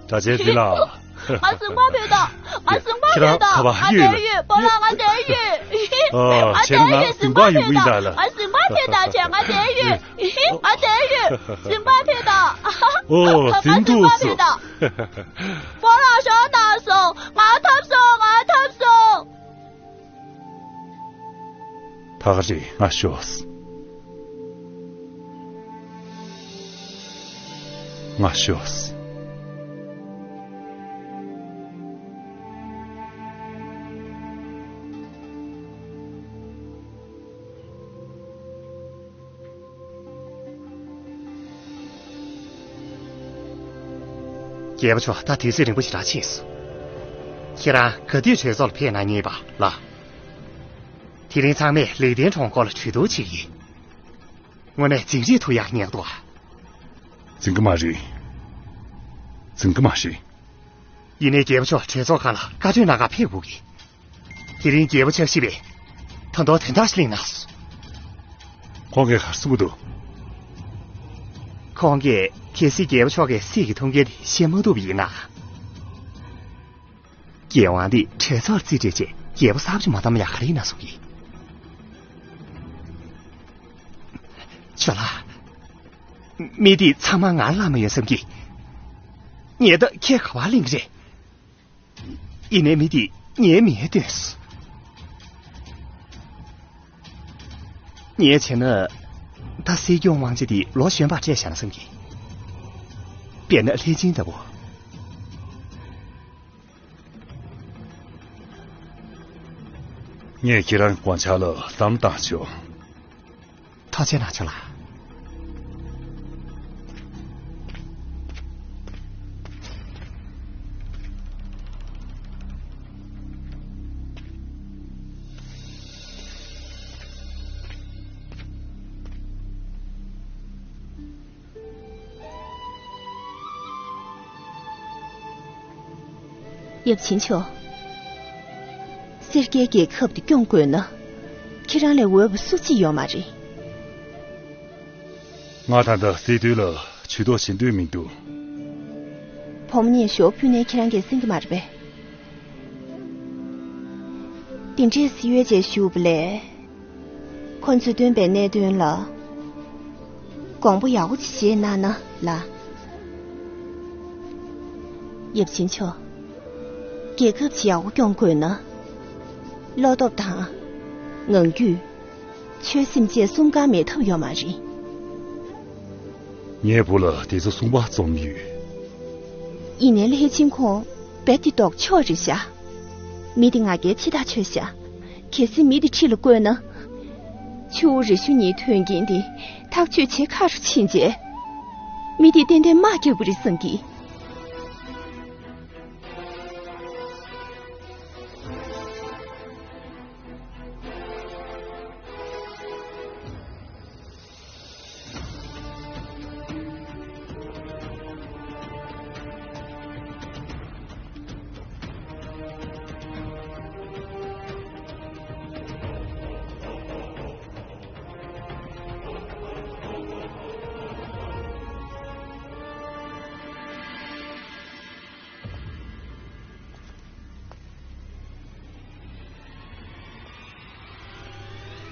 གྲྭ་ཆེན་ཟི་ལ། ང་ཟིང་པ་ཕེབས་དང་། ང་ཟིང་པ་ཕེབས་དང་། ཁྱེད་རང་ག་པར་ཡོད་ལ། ང་བསྡད་ཡོད། སྤོ་ལགས་ང་བསྡད་ཡོད། ཨ། ང་བསྡད་ཡོད། ཟིང་པ་ཕེབས་དང་། ང་ཟིང་པ་ཕེབས་དང་། ཁྱེད་ང་བསྡད་ཡོད། ང་བསྡད་ཡོད། ཟིང་པ་ཕེབས་དང་། ཨོ། ང་ཟིང་ཟིང་པ་འདུག་ཕེབས་སོ། དང་། སྤོ་ལགས་ཞོགས་དང་སོང་། ང་ཐོབ་སོང་། ང་ཐོབ་སོང་། ད་ག་རེད། ང་ཤོག་ང་ཤོག་རྒྱལ་པོ་མཆོག་ད་དུས་ཚོད་རིང་པོ་ཞེ་དྲག་ཕྱིན་སོང་། ཁྱེད་རང་ག་དུས་གྲོས་ཚོགས་ལ་ཕེབས་གནང་ངེས་པ་ལ། དེ་རིང་ཚང་མས་ལེགས་ལྡན་གྲོང་སྐོར་ལ་གྲོས་བསྡུར་བྱེད་ཀྱི་ཡིན། དངོས་གནས་འཛིང་རེས་ཐུབ་ཡག་ཉེན་ཁ་འདུག་ཨ། འཛིང་གི་མ་རེད། འཛིང་གི་མ་རེད། ཡིན་ནའི་རྒྱལ་པོ་མཆོག་གྲོས་ཚོགས་ཁང་ལ་བཀའ་འཁྲོལ་གནང་གར་ཕེབས་དགོས་ཀྱི། དེ་རིང་རྒྱལ་པོ་ཕྱག་བཞི་པས་ད་དུང་དོན་དག་ཞིག་གླེང་གནང་སོང་། ཁོང་གིས་ག་རེ་གསུང་གི་འདུག་ཁོང་གིས་གལ་སྲིད་རྒྱལ་པོ་མཆོག་གིས་སྲིད་ཀྱི་ཐུགས་འགན་དེ་བཞེས་མ་ཐུབ་པ་ཡིན་ན། རྒྱལ་དབང་འདི་གྲོས་ཚོགས་རྩིས་སྤྲད་རྗེས་རྒྱལ་པོ་གསར་པ་ཅིག་མ་བདམས་ན་ཡག་ག་རེ་ཡིན་ན་གསུང་གི། ཇོ་ལགས། མི་འདིས་ཚང་མ་ང་ལ་ལབ་མ་ཡོང་བསམ་གི། ངས་ད་ཁྱེད་ག་པར་གླེང་གི་རེད། ཡིན་ནའི་མི་འདིས་ངའི་མིང་བཏོན་སོང་། ངས་བྱས་ན། ད་སྲིད་སྐྱོང་དབང་ཆ་འདི་ལོ་གཞོན་པར་སྤྲད་བཞག་ན་བསམ་གི། དཔེར་ན་ལྷས་བྱིན་ལྟ་བུ། ངས་ཁྱེད་རང་གི་དགོངས་འཆར་ལ་བསམ་བློ་བཏང་ཆོག་ཐུགས་རྗེ་གནང་ཆོག་ལགས། ཡབ་ཆེན་མཆོག་སེར་སྐྱའི་རྒྱལ་ཁབ་འདི་སྐྱོང་དགོས་ན། ཁྱེད་རང་ལས་འོས་པ་སུ་གཅིག་ཡོད་མ་རེད། ང་ད་ལྟ་སྲིད་དོན་ལ་ཇུས་གཏོགས་བྱེད་འདོད་མི་འདུག་བུ་མོ་གཉིས་ཞོ་ཕུལ་ནས་ཁྱེད་རང་གིས་གསན་གྱི་མ་རེད་པས། དེ་འདྲའི་སྲིད་འོས་ཅིག་ཞུས་པ་ལས། ཁོ་ཚོས་སྟོན་པའི་གནད་དོན་ལ་དགོངས་པ་ཡག་པོ་ཅིག་བཞེས་གནང་ན་ལགས། ཡབ་ཆེན་མཆོག་རྒྱལ་ཁབ་ཅིག་ཡག་པོ་སྐྱོང་དགོས་ན། བློ་སྟོབས་དང་། ངང་རྒྱུད། ཆོད་སེམས་བཅས་གསུམ་ཀ་མེད་ཐབས་ཡོད་མ་རེད། ངའི་བུ་ལ་དེ་ཚོ་གསུམ་པ་རྩོམ་ཡོད། ཡིན་ནའི་ལྷས་བྱིན་ཁོང་རྦད་དེ་ལྡོག་ཕྱོགས་རེད་ཤག་མི་དེ་ང་རྒྱལ་ཆེ་ཐག་ཆོད་ཤག་གལ་སྲིད་མི་དེ་ཁྲིད་ལ་བསྐོས་ན། ཆུ་བོ་རི་ཤུ་གཉིས་ཐོན་མཁན་དེ་ཐག་གཅོད་བྱེད་ཁག་རུ་ཕྱིན་རྗེས། མི་དེས་ཏན་ཏན་དམག་རྒྱག་དགོས་རེད་བསམ་གི།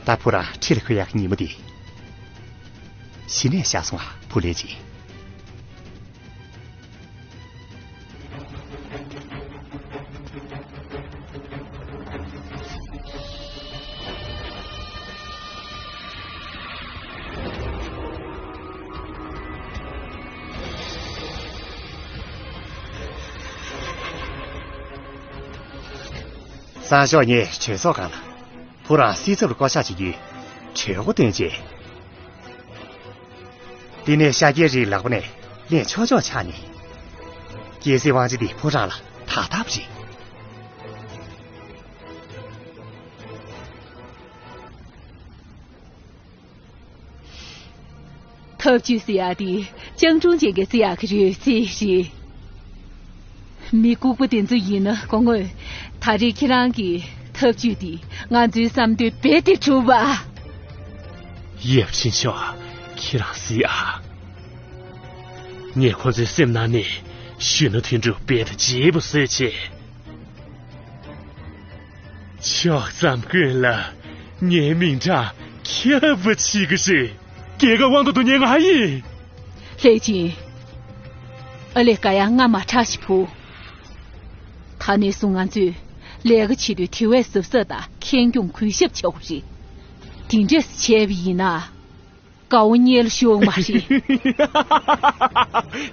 ད་བུ་རང་ཁྲིད་ལ་ཁོ་ཡག་ཉིན་མོ་དེ། གཞི་ནས་བཞག་སོང་ཨ་བུ་ལས་ཅི། སང་ཞོགས་ངས་གྲོས་ཚོགས་སྒང་ལ་བུ་རང་སྲིད་ཚབ་ལ་བསྐོ་གཞག་བྱེད་རྒྱུའི་གྲོས་འགོ་བཏོན་རྗེས། དེ་ནས་ཤཱཀྱའི་རིགས་ལག་པ་ནས་ལེན་ཆོག་ཆོག་ཆགས་ནས། རྒྱལ་སྲིད་དབང་ཆ་འདི་བུ་རང་ལ་ད་ལྟ་བུ་རེད། ཐབས་ཇུས་ཟེར་ཡ་དེ་སྤྱང་གྲུང་ཅན་གྱིས་བརྩི་ཡག་གི་རོལ་རྩེད་རེད། མི་ལྐུགས་པ་དེ་ཚོ་ཡིན་ན་དགོངས་དག་ད་རེས་ཁྱེད་རང་གི་ཐབས་ཇུས་དེ་ང་ཚོའི་བསམ་དོན་རྦད་དེ་གྲུབ་པ། ཡབ་ཆེན་མཆོག་ཁྱེད་རང་གཟིགས་ཨ། ངས་ཁོ་ཚོའི་སེམས་ནང་ནས་གཞོན་ནུ་དོན་གྲུབ་རྦད་དེ་བརྗེད་པོ་བཟོས་བྱས། ཕྱོགས་མཚམས་ཀུན་ལ་ངའི་མིང་གྲགས་ཁྱབ་པ་བྱེད་ཀྱི་རེད། རྒྱལ་ཁབ་དབང་དུ་འདུ་མཁན་ང་ཡིན། ལྷས་སྦྱིན། ཨ་ལས་ཀ་ཡང་ང་མ་ཁྲག་ཞིག་ཕུ། ད་ནས་བཟུང་ང་ཚོས་ལས་ཀ་བྱེད་དུས་དེ་བས་གཟབ་གཟབ་དང་ཁེངས་སྐྱུང་གུས་ཞབས་བྱེད་དགོས་རེད། དེ་འདྲས་བྱས་པ་ཡིན་ན། དགའ་བོ་གཉེར་ཤོག་མ་རེད།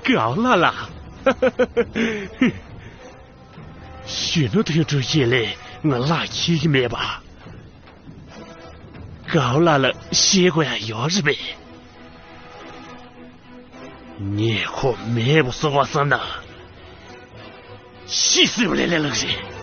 དགའ་བོ་ལགས་ལགས། གཞོན་ནུ་དོན་གྲུབ་ཡིན་ལས་ང་ལག་འཁེལ་གྱི་མེད་པ། དགའ་བོ་ལགས་ལ་བཤད་དགོས་ཡ་ཡོད་རེད་པས། ངས་ཁོ་མེད་པ་བཟོ་བ་བསམ་ན། ཤི་སྲིད་པ་ལས་ལས་སླ་རེད།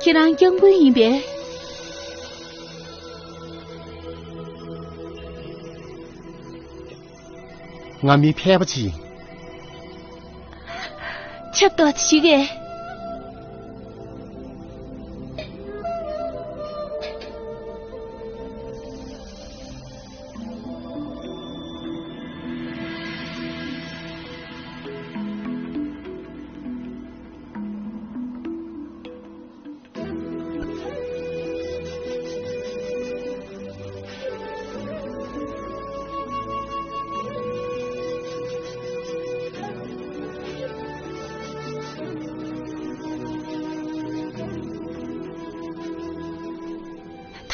ཁྱེད་རང་སྐྱབས་མགོན་ཡིན་པས། ང་མི་ཕལ་པ་ཅིག་ཡིན། ཆབ་ཏོག་ཅིག་གས།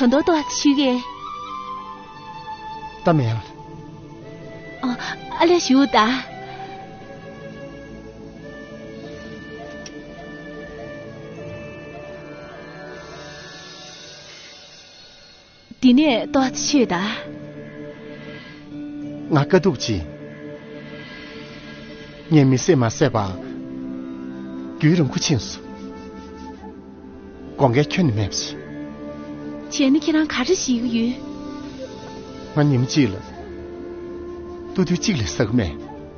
ད་དུང་ཏོག་ཙམ་ཞུ་གི། ད་མེད་ཨ། ཨ་ལས་ཞུ་ད། འདི་ནས་ཏོག་ཙམ་ཤོད་ད། ང་དཀའ་སྡུག་ཅིག་ངས་མི་བསད་མ་བསད་པ་རྒྱུན་རིང་པོ་ཕྱིན་སོང་། དགོངས་འགལ་ཁྱོན་ནས་མེད་པ་ཞིག་བྱས་ན་ཁྱེད་རང་ག་རེ་ཞིག་ཡོད། ང་ཉིན་གཅིག་ལ་ཏུ་ཏུ་གཅིག་ལས་ཟ་གི་མེད།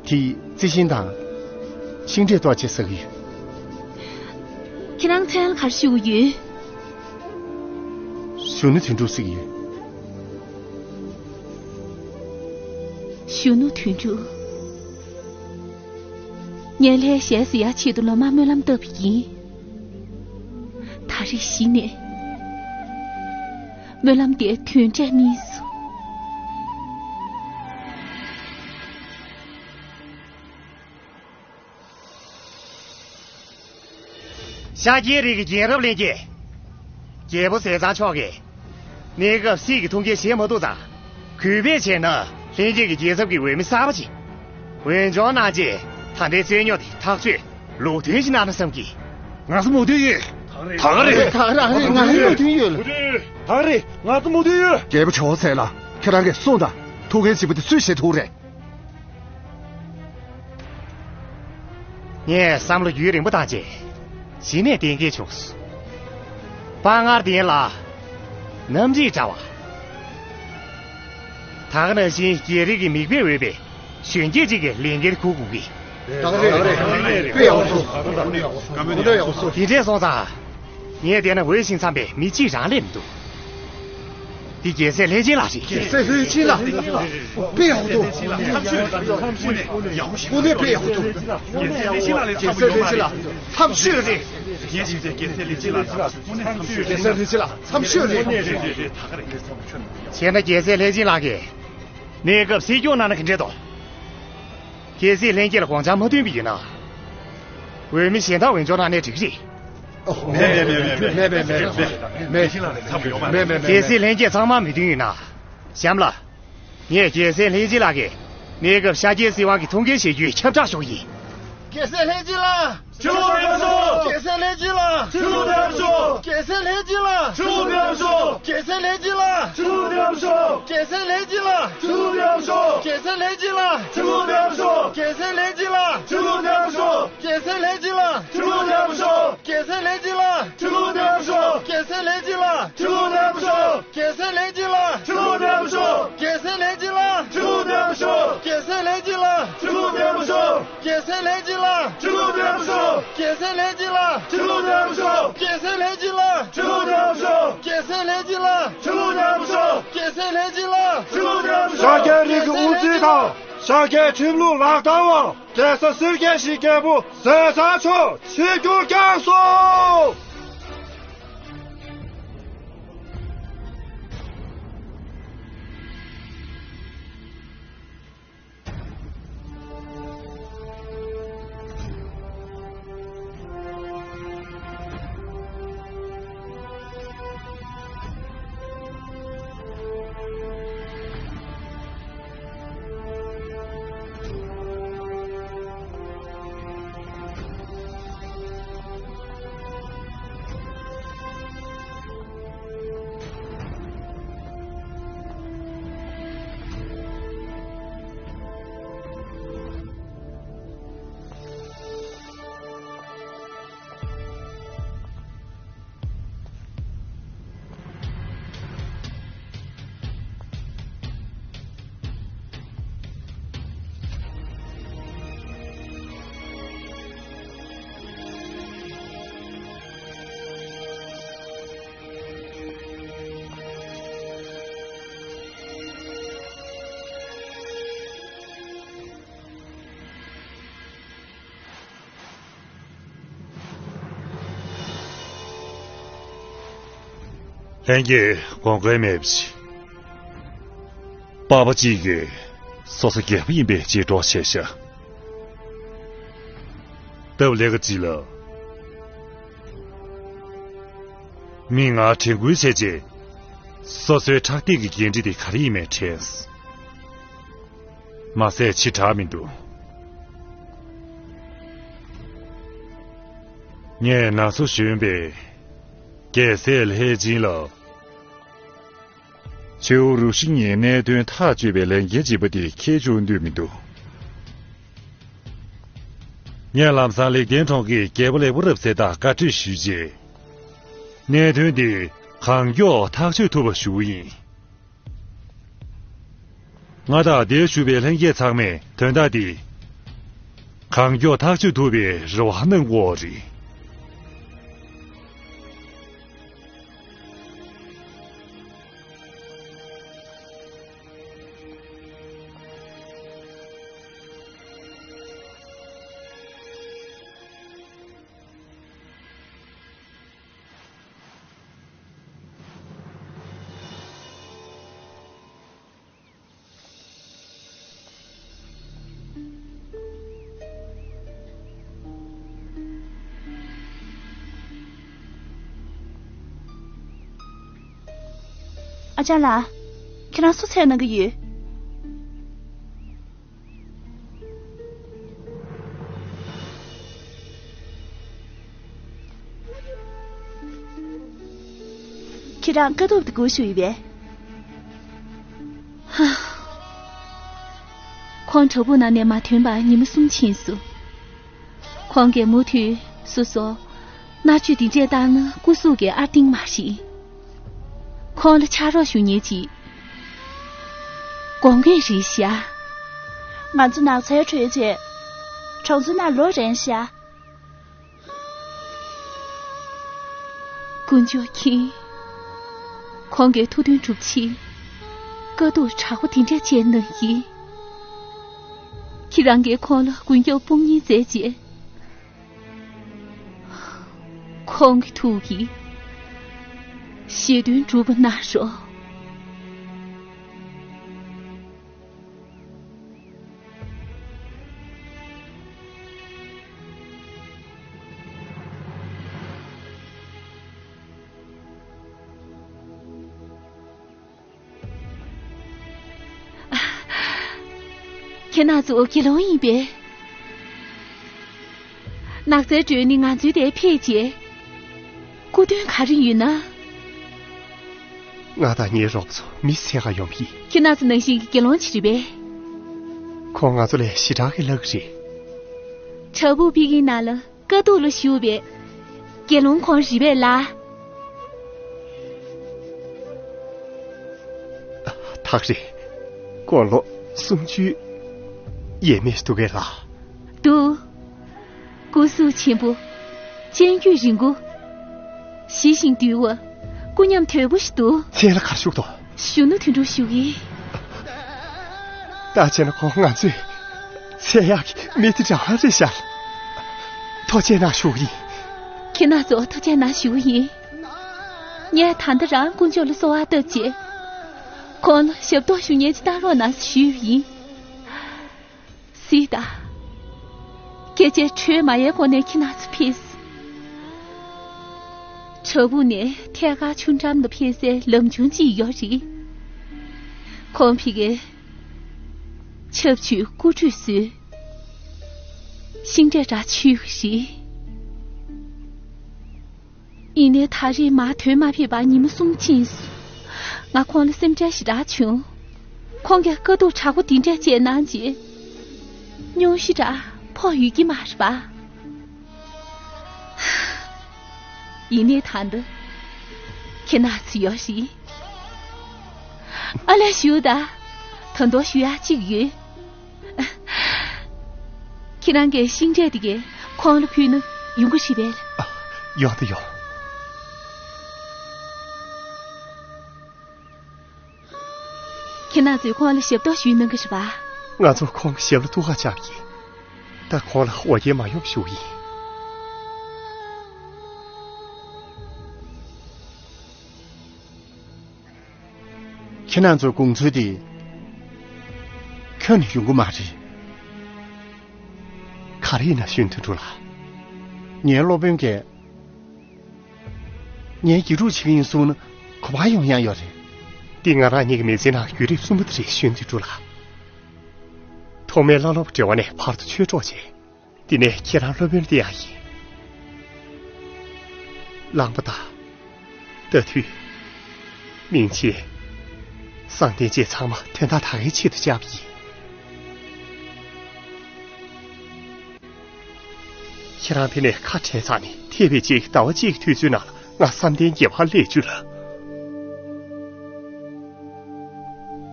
དེ་རྩི་ཤིང་དང་ཤིང་འབྲས་ཏོག་ཅིག་ཟ་གི་ཡོད། ཁྱེད་རང་མཚན་ལ་ག་རེ་ཞུ་གི་ཡོད། གཞོན་ནུ་དོན་གྲུབ་ཟེར་གི་ཡོད། གཞོན་ནུ་དོན་གྲུབ། ངས་ལྷའི་ཞལ་གཟིགས་ཡག་ཆེད་དུ་ལོ་མང་སྨོན་ལམ་བཏབ་པ་ཡིན། ད་རེས་གཞི་ནས། སྨོན་ལམ་དེ་དོན་འབྲས་སྨིན་སོང་། ཤཱཀྱའི་རིགས་ཀྱི་རྒྱལ་རབས་ལྷན་རྒྱས། རྒྱལ་པོ་ཟས་གཙང་མཆོག་གིས་གནས་སྐབས་སྲིད་ཀྱི་ཐུགས་འགན་བཞེས་མ་ཐུབ་ཙང་། གུས་པས་བྱས་ན་ལྷན་རྒྱས་ཀྱི་རྒྱལ་ཚབ་ཀྱི་འོས་མི་གསར་པ་ཅིག་འོས་སྦྱོར་གནང་རྗེས། ད་ལྟའི་རྩོད་རྙོག་དེ་ཐག་གཅོད་ལུགས་མཐུན་ཞིག་གནང་ན་བསམ་གི། ང་ཚོ་མོས་མཐུན་ཡོད། ད་ག་རེད། ད་ག་རེད། ང་ཚོ་མོས་མཐུན་ཡོད། ད་ག་རེད། ང་ཚོ་མོས་མཐུན་ཡོད། རྒྱལ་པོ་ཇོ་བོ་མཚན་ལ། ཁྱེད་རང་གིས་གསུངས་དང་། ཐུགས་འགན་ཆེན་པོ་དེ་སུས་བཞེས་ཐུབ་རེད། ངས་བསམ་བློ་རྒྱུན་རིང་པོ་བཏང་རྗེས་གཞི་ནས་གཏན་འཁེལ་བྱུང་སོང་། དཔའ་ངར་ལྡན་ལ་རྣམ་རིག་བཀྲ་བ། ད་ག་ནང་བཞིན་རྒྱལ་རིགས་ཀྱི་མིག་དཔེ་འོས་པའི་གཞོན་སྐྱེས་ཅིག་གི་ལས་འགན་འཁུར་དགོས་ཀི། ད་ག་རེད། དཔེ་ཡག་སོང་། དཔེ་ཡག་སོང་། དེ་འདྲས་སོང་ཙང་། ངས་བལྟས་ན་འོས་ཤིང་འཚམས་པའི་མི་གཅིག་རང་སླེབས་མི་འདུག་འདི་རྒྱལ་སྲས་ལྷས་སྦྱིན་ལགས་རེད། རྒྱལ་སྲས་ལྷས་སྦྱིན་ལགས། དཔེ་ཡག་པོ་འདུག་དངོས་གནས་དཔེ་ཡག་པོ་འདུག་རྒྱལ་སྲས་ལྷས་སྦྱིན་ལགས་ཐབས་ཤོད་རེད། རྒྱལ་སྲས་ལྷས་སྦྱིན་ལགས་ཐབས་ཤོད་རེད། རྒྱལ་སྲས་ལྷས་སྦྱིན་ལགས་ཐབས་ཤོད་རེད། བྱས་ན་རྒྱལ་སྲས་ལྷས་སྦྱིན་ལགས་ཀྱིས་གནས་སྐབས་སྲིད་སྐྱོང་གནང་ན་ག་འདྲས་འདུག་གལ་སྲིད་ལྷན་རྒྱས་ལ་དགོངས་འཆར་མ་མཐུན་པ་ཡིན་ན། འོས་མི་གཞན་དག་འོས་སྦྱོར་གནང་ནའི་འགྲིག་རེད། མེད་མེད་མེད་མེད་མེད་མེད་མེད་མེད་མེད། གལ་སྲིད་ལྷན་རྒྱས་ཚང་མ་མོས་མཐུན་ཡིན་ན། གཤམ་ལ། ངས་རྒྱལ་སྲས་ལྷས་སྦྱིན་ལགས་ཀྱིས་གནས་སྐབས་ཤཱཀྱའི་སྲིད་དབང་གི་ཐུགས་འགན་བཞེས་རྒྱུའི་ཁྱབ་བསྒྲགས་ཞུ་གི་ཡིན། རྒྱལ་སྲས་ལྷས་སྦྱིན་ལགས། ཕྱི་ལོགས་ཕེབས་ཤོག་རྒྱལ་སྲས་ལྷས་སྦྱིན་ལགས། ཕྱི་ལོགས་ཕེབས་ཤོག་རྒྱལ་སྲས་ལྷས་སྦྱིན་ལགས། ཕྱི་ལོགས་ཕེབས་ཤོག་རྒྱལ་སྲས་ལྷས་སྦྱིན་ལགས། ཕྱི་ལོགས་ཕེབས་ཤོག་རྒྱལ་སྲས་ལྷས་སྦྱིན་ལགས། ཕྱི་ལོགས་ཕེབས་ཤོག་རྒྱལ་སྲས་ལྷས་སྦྱིན་ལགས། ཕྱི་ལོགས་ཕེབས་ཤོག་རྒྱལ་སྲས་ལྷས་སྦྱིན་ལགས། ཕྱི་ལོགས་ཕེབས་ཤོག་རྒྱལ་སྲས་ལྷས་སྦྱིན་ལགས། ཕྱི་ལོགས་ཕེབས་ཤོག་རྒྱལ་སྲས་ལྷས་སྦྱིན་ལགས། ཕྱི་ལོགས་ཕེབས་ཤོག་རྒྱལ་སྲས་ལྷས་སྦྱིན་ལགས། ཕྱི་ལོགས་ཕེབས་ཤོག་རྒྱལ་སྲས་ལྷས་སྦྱིན་ལགས། ཕྱི་ལོགས་ཕེབས་ཤོག་རྒྱལ་སྲས་ལྷས་སྦྱིན་ལགས། ཕྱི་ལོགས་ཕེབས་ཤོག་རྒྱལ་སྲས་ལྷས་སྦྱིན་ལགས། ཕྱི་ལོགས་ཕེབས་ཤོག་རྒྱལ་སྲས་ལྷས་སྦྱིན་ལགས། ཕྱི་ལོགས་ཕེབས་ཤོག་རྒྱལ་སྲས་ལྷས་སྦྱིན་ལགས། ཕྱི་ལོགས་ཕེབས་ཤོག་རྒྱལ་སྲས་ལྷས་སྦྱིན་ལགས། ཕྱི་ལོགས་ཕེབས་ཤོག་རྒྱལ་སྲས་ལྷས་སྦྱིན་ལགས། ཕྱི་ལོགས་ཕེབས་ཤོག་རྒྱལ་སྲས་ལྷས་སྦྱིན་ལགས། ཕྱི་ལོགས་ཕེབས་ཤོག་ཤཱཀྱའི་རིགས་ཀྱི་དབུ་འཛིན་དང་། ཤཱཀྱའི་ཁྲིམས་ལུགས་ལག་བསྟར་བ། རྒྱལ་ས་སེར་སྐྱའི་གཞིས་རྒྱལ་པོ་ཟས་གཙང་མཆོག་ཆིབས་བསྒྱུར་བསྐྱངས་སོ། ལྷན་རྒྱས་དགོངས་འགལ་མེད་པ་ཞིག་པ་ཕ་གཅིག་གིས་སོ་སོ་རྒྱལ་པོ་ཡིན་པའི་རྗེས་འགྲོ་བྱས་ཤག་སྟབས་ལེགས་ཀ་ཅིག་ལ། མིག་སྔར་དྲན་སྐུལ་བྱས་རྗེས། སོ་སོའི་ཕྲག་སྟེང་གི་འགན་འཁྲི་དེ་ག་རེ་ཡིན་མིན་དྲན། མ་ཟད་ཕྱི་དྲགས་མི་འདུག་ངས་ན་སོ་གཞོན་པས་རྒྱལ་སྲས་ལྷས་སྦྱིན་ལ། ཇོ་བོ་རུ་ཤི་ཉིད་གནད་དོན་ཐག་གཅོད་པའི་ལས་འགན་ལྗིད་པོ་དེ་འཁྱེར་བཅུག་འདོད་མི་འདུག་ངས་ལམ་སང་ལེགས་ལྡན་གྲོང་གི་རྒྱལ་པོ་ལེགས་པོ་རབ་གསལ་དང་བཀའ་གྲོས་ཞུས་རྗེས། གནད་དོན་འདི་གང་མགྱོགས་ཐག་གཅོད་ཐུབ་པ་ཞུ་གི་ཡིན། ང་དང་འདིར་བཞུགས་པའི་ལྷན་རྒྱས་ཚང་མས་དོན་དག་འདི་གང་མགྱོགས་ཐག་གཅོད་ཐུབ་པའི་རེ་བ་གནང་དགོས་རེད། ཨ་ཅག་ལགས། ཁྱེད་རང་སུ་འཚོལ་གནང་གི་ཡོད། ཁྱེད་རང་དཀའ་སྡུག་དེ་སྒུག་བཞུགས་ཡོད་པས། ཧ། ཁོང་བྲག་ཕུག་ནང་ནས་མ་ཐོན་པར་ཉི་མ་གསུམ་ཕྱིན་སོང་། ཁོང་གིས་མུ་མཐུད་སོ་སོ་མནར་གཅོད་འདི་འདྲས་བཏང་ན་སྐུ་གཟུགས་ཀྱི་ཨར་ཏིང་མ་ཞིག་ཁོང་ལ་ཕྱག་རོགས་ཞུ་མཁན་ཅིག་དགོངས་ཀྱི་རེད་ཤག་ང་ཚོ་ནགས་ཚལ་བྲོས་རྗེས་གྲོང་ཚོ་ནང་ལོག་རན་ཤག་དཀོན་མཆོག་མཁྱེན། ཁོང་གི་ཐུགས་འདུན་སྒྲུབ་ཆེད་དཀའ་སྡུག་དྲག་པོ་དེ་འདྲ་སྤྱད་གནང་གི། ཁྱེད་རང་གིས་ཁོང་ལ་མགོན་སྐྱབས་དཔུང་གཉེན་མཛད་རྗེས། ཁོང་གི་ཐུགས་ཀྱི་བཞེད་དོན་འགྲུབ་པ་གནང་རོགས། ཁྱེད་རྣམ་ཚོ་དགེ་སློང་ཡིན་པས། ནགས་ཚལ་བྲོས་ནས་ང་ཚོའི་དེར་ཕེབས་རྗེས། སྐུ་དོན་ག་རེ་ཡོད་ན། ང་དང་ངའི་རོགས་ཚོ་མི་འཚོལ་ག་ཡོང་གི། ཁྱེད་རྣམ་ཚོ་ནང་བཞིན་གྱི་དགེ་སློང་ཅིག་རེད་པས། ཁོང་ང་ཚོ་ལས་ཞེ་དྲག་གི་ལྷག་གི་རེད། བྲག་ཕུག་ཕ་གིའི་ནང་ལ་དཀའ་སྡུག་ལ་ཞུགས་པའི་དགེ་སློང་ཁོང་རེད་པས་ལགས། ཐག་རེད། དགུང་ལོ་སུམ་ཅུ་ཡས་མས་འདུག་གས་ལགས། འདུག་སྐུ་གཟུགས་ཆེན་པོ། སྤྱན་དཀྱུས་རིང་པོ། ཞི་ཞིང་དུལ་བ། སྐུ་ཉམས་དོད་པོ་ཞིག་འདུག་མཚན་ལ་ག་རེ་ཞུ་གི་འདུག་གཞོན་ནུ་དོན་གྲུབ་ཞུ་གི། ད་བྱས་ན་ཁོང་ང་ཚོའི་འཚོལ་ཡག་གི་མི་དེ་འདྲ་བ་རེད་ཤག་ཐུགས་རྗེ་གནང་ཞུ་གི་ཡིན། ཁྱེད་རྣམ་ཚོ་ཐུགས་རྗེ་གནང་ཞུ་གི་ཡིན། ངས་ད་ལྟ་རང་དཀོན་མཆོག་ལ་གསོལ་བ་བཏབ་རྗེས། ཁོང་ལ་ཞབས་ཏོག་ཞུ་མཁན་ཅིག་བཏང་རོགས་གནང་ཞུས་པ་ཡིན། གཟིགས་དང་། སྐད་ཆ་དྲི་མ་ཡལ་གོང་ནས་ཁྱེད་རྣམ་ཚོ་ཕེབས། བྲག་ཕུག་ནས་ཐད་ཀར་ཆུ་འགྲམ་དུ་ཕེབས་སའི་ལམ་ཆུང་ཅིག་ཡོད་རེད། ཁོང་ཕ་གིར་ཆབ་ཆུས་སྐུ་ཁྲུས་གསོལ། ཤིང་འབྲས་འདྲ་མཆོད་ཀྱི་རེད། ཡིན་ནའི་ད་རེས་མར་ཐོན་མ་ཕེབས་པར་ཉི་མ་གསུམ་ཕྱིན་སོང་། ང་ཁོང་ལ་སེམས་ཁྲལ་ཞེ་དྲག་བྱུང་། ཁོང་གིས་དཀའ་སྡུག་དྲག་པོ་འདི་འདྲ་སྤྱད་གནང་རྗེས། སྙུང་གཞི་འདྲ་ཕོག་ཡོད་ཀྱི་མ་རེད་པ། ཡིན་ནའི་ད་འདི། ཁྱེད་རྣམ་ཚོ་ཡོད་རེད། ཨ་ལས་ཞུ་ད། ད་དུང་ཞུ་ཡག་གཅིག་ཡོད། ཁྱེད་རང་གིས་ཤིང་འབྲས་དེ་གས་ཁོང་ལ་ཕུལ་ན་ཡོང་གི་རེད་པས། ཡོང་དང་ཡོང་། ཁྱེད་རྣམ་ཚོས་ཁོང་ལ་ཞབས་ཏོག་ཞུས་གནང་གི་རེད་པ། ང་ཚོ་ཁོང་གི་ཞབས་ལ་གཏུག་ག་བཅར་གྱི། ད་ཁོང་ལ་འོ་བརྒྱལ་མ་ཡོང་ཞུ་གི་ཡིན། ཁྱེད་རྣམ་ཚོའི་དགོངས་ཚུལ་དེ་ཁྱོན་ནས་ཡོང་གི་མ་རེད། ག་རེ་ཡིན་ན་ཞུན་དོན་གྲུབ་ལགས། ངའི་སློབ་དཔོན་གྱིས་ངའི་དགེ་ཕྲུག་བྱེད་ཀྱི་ཡིན་གསུངས་ན་གོ་བ་ཡོང་ཡག་ཡོད་རེད། འདི་ང་རང་ཉིད་ཀྱི་མི་ཚེའི་ནང་བརྒྱུད་རིམ་གསུམ་པ་དེ་རེད། ཞུན་དོན་གྲུབ་ལགས། ཐོག་མའི་བླ་སློབ་འབྲེལ་བ་ནས་བར་དུ་ཆོས་གྲོགས་བྱས། དེ་ནས་ཁྱེད་རང་སློབ་དཔོན་དེ་ཡང་ཡིན། གླང་པོ་དང་། རྟ་ཐུལ། མིང་ཆེན། བསམ་གཏན་བཅས་ཚང་མ་དོན་དག་ད་གའི་ཆེད་དུ་བཅར་བ་ཡིན། ཁྱེད་རང་དེ་ནས་ཁ་བྲལ་ཚར་ནས་ཐེག་པའི་ཆེད་ཀྱི་ཟླ་བ་གཅིག་གི་དུས་ཚོད་ནང་ལ་ང་བསམ་གཏན་བརྒྱད་པར་སླེབས་བཅུག་ལ།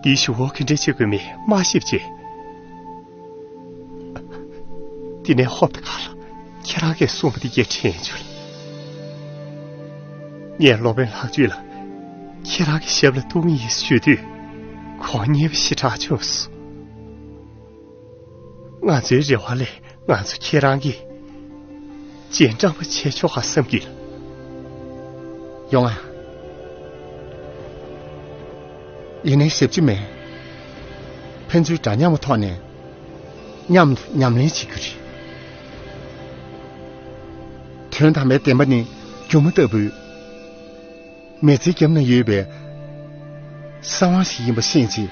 འདིའི་གཞུག་གུ་ག་འདྲ་བྱེད་དགོས་མིན་མ་ཤེས་པ་བྱས། དེ་ནས་ཧོབ་ཏེ་ཁ་ལ་ཁྱེད་རང་གིས་གསུངས་པ་དེ་གས་དྲན་བྱུང་། ངས་སློབ་དཔོན་ལྷག་སྤྱོད་ལ་ཁྱེད་རང་གི་ཞབས་ལ་གཏུག་ངེས་ཞུ་དུས་ཁོང་མཉེས་པོ་ཞེ་དྲག་བྱུང་སོང་། ང་ཚོའི་རེ་བ་ལས་ང་ཚོ་ཁྱེད་རང་གིས་རྗེས་འབྲང་པོ་བྱས་ཆོག་ག་བསམ་གྱི། ཡོང་ཨ། ཡིན་ནའི་ཞབས་ཕྱི་མེད། ཕན་ཚུན་འདྲ་མཉམ་གྱི་ཐོག་ནས་མཉམ་དུ་ཉམས་ལེན་བྱེད་རྒྱུ་རེད། དོན་དམ་པའི་བདེན་པ་ནི་སྒྱུ་མ་ལྟ་བུའི་མི་ཚེའི་རྒྱབ་ན་ཡོད་པའི་ གསང་བ་ཞིག་ཡིན་པ་ཤེས་རྗེས།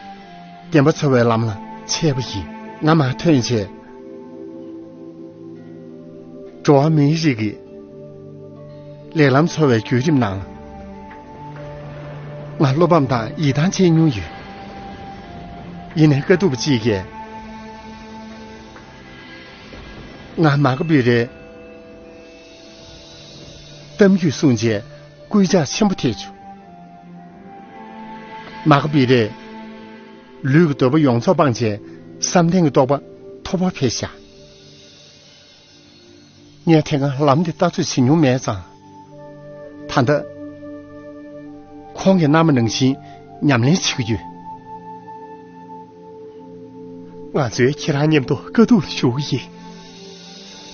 བདེན་པ་འཚོལ་བའི་ལམ་ལ་ཆས་པ་ཡིན། ང་མར་ཐོན་རྗེས། འགྲོ་བ་མིའི་རིགས་ཀྱི་ལེགས་ལམ་འཚོལ་བའི་བརྒྱུད་རིམ་ནང་། ང་བློ་ཕམ་དང་ཡིད་ཐང་ཆད་མྱོང་ཡོད། ཡིན་ནའི་དཀའ་སྡུག་པ་གཅིག་གིས་ང་མ་ག་བི་རའི་གཏམ་རྒྱུད་གསུངས་རྗེས་སྐུལ་ལྕག་ཆེན་པོ་ཐེབས་བྱུང་། མ་ག་བི་རས་ལུས་ཀྱི་འདོད་པ་ཡོངས་རྫོགས་སྤངས་རྗེས་བསམ་གཏན་གྱི་རྟོགས་པ་མཐོ་པོར་འཕེལ་བཞག་ངས་དེ་སྔ་ལམ་དེ་ལྟ་ཚོད་བྱེད་མྱོང་མེད་ཙང་། ད་ལྟ་ཁོང་གིས་གནང་བ་ནང་བཞིན་ཉམས་ལེན་བྱེད་ཀྱི་ཡོད། ང་ཚོས་ཁྱེད་རང་མཉམ་དུ་དཀའ་སྡུག་ལ་ཞུགས་ཀྱི་ཡིན།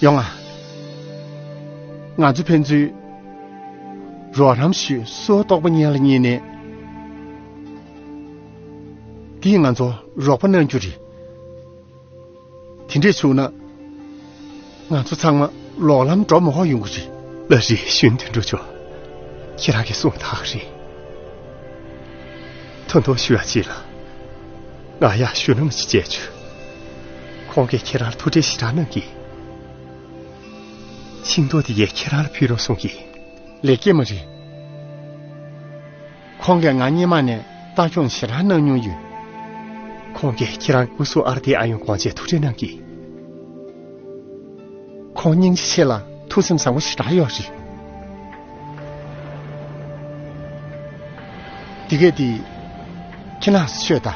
ཡོང་ང་། ང་ཚོ་ཕན་ཚུན་རོགས་རམ་ཞུས་སོ་རྟོགས་པ་གཉེན་ལ་གཉིས་ནས། འདིས་ང་ཚོ་རོགས་པ་གནང་རྒྱུ་རེད། དེ་འདྲས་བྱུང་ན། ང་ཚོ་ཚང་མ་ལོག་ལམ་འགྲོ་མ་ཧོ་ཡོང་གི་རེད། ལགས་རེད། གཞོན་དོན་གྲུབ་མཆོག་ཁྱེད་རང་གིས་གསུངས་ཐག་རེད། ཐུགས་མཐོང་ཞུ་ཡ་ཅིག་ལ། ང་ཡ་གཞོན་ནུ་མ་ཅིག་བྱས་བྱུང་། ཁོང་གིས་ཁྱེད་རང་ལ་ཐུགས་ཁྲལ་ཞེ་དྲག་གནང་གིས། ཤིང་ཏོག་དེ་ཡས་ཁྱེད་རང་ལ་ཕུལ་རོགས་གསུང་གིས། ལས་ཀྱི་མ་རེད། ཁོང་གིས་ང་སྔོན་མ་ནས་ལྟ་སྐྱོང་ཞེ་དྲག་གནང་མྱོང་ཡོད། ཁོང་གིས་ཁྱེད་རང་སྐུ་གཟུགས་ཨར་ཏི་ཨ་ཡོང་དགོངས་བཅས་ཐུགས་ཁྲལ་གནང་གིས། ཁོང་སྙིང་རྗེ་ཆེ་ལ་ཐུགས་སེམས་བཟང་པོ་ཞེ་དྲག་ཡོད་རེད། འདི་གས་འདི་ཁྱེད་རང་ཚོས་མཆོད་ད།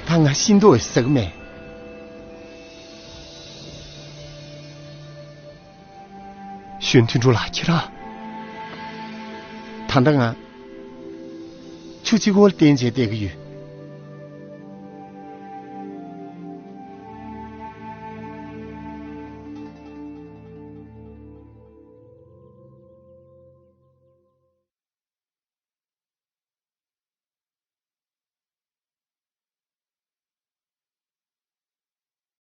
ད་ང་ཤིང་ཏོག་ཟ་གི་མེད། གཞོན་དོན་གྲུབ་ལགས་ཁྱེད་རང་། ད་ལྟ་ང་ཆུ་གཅིག་པོ་ལ་བརྟེན་བྱས་བསྡད་ཀྱི་ཡོད།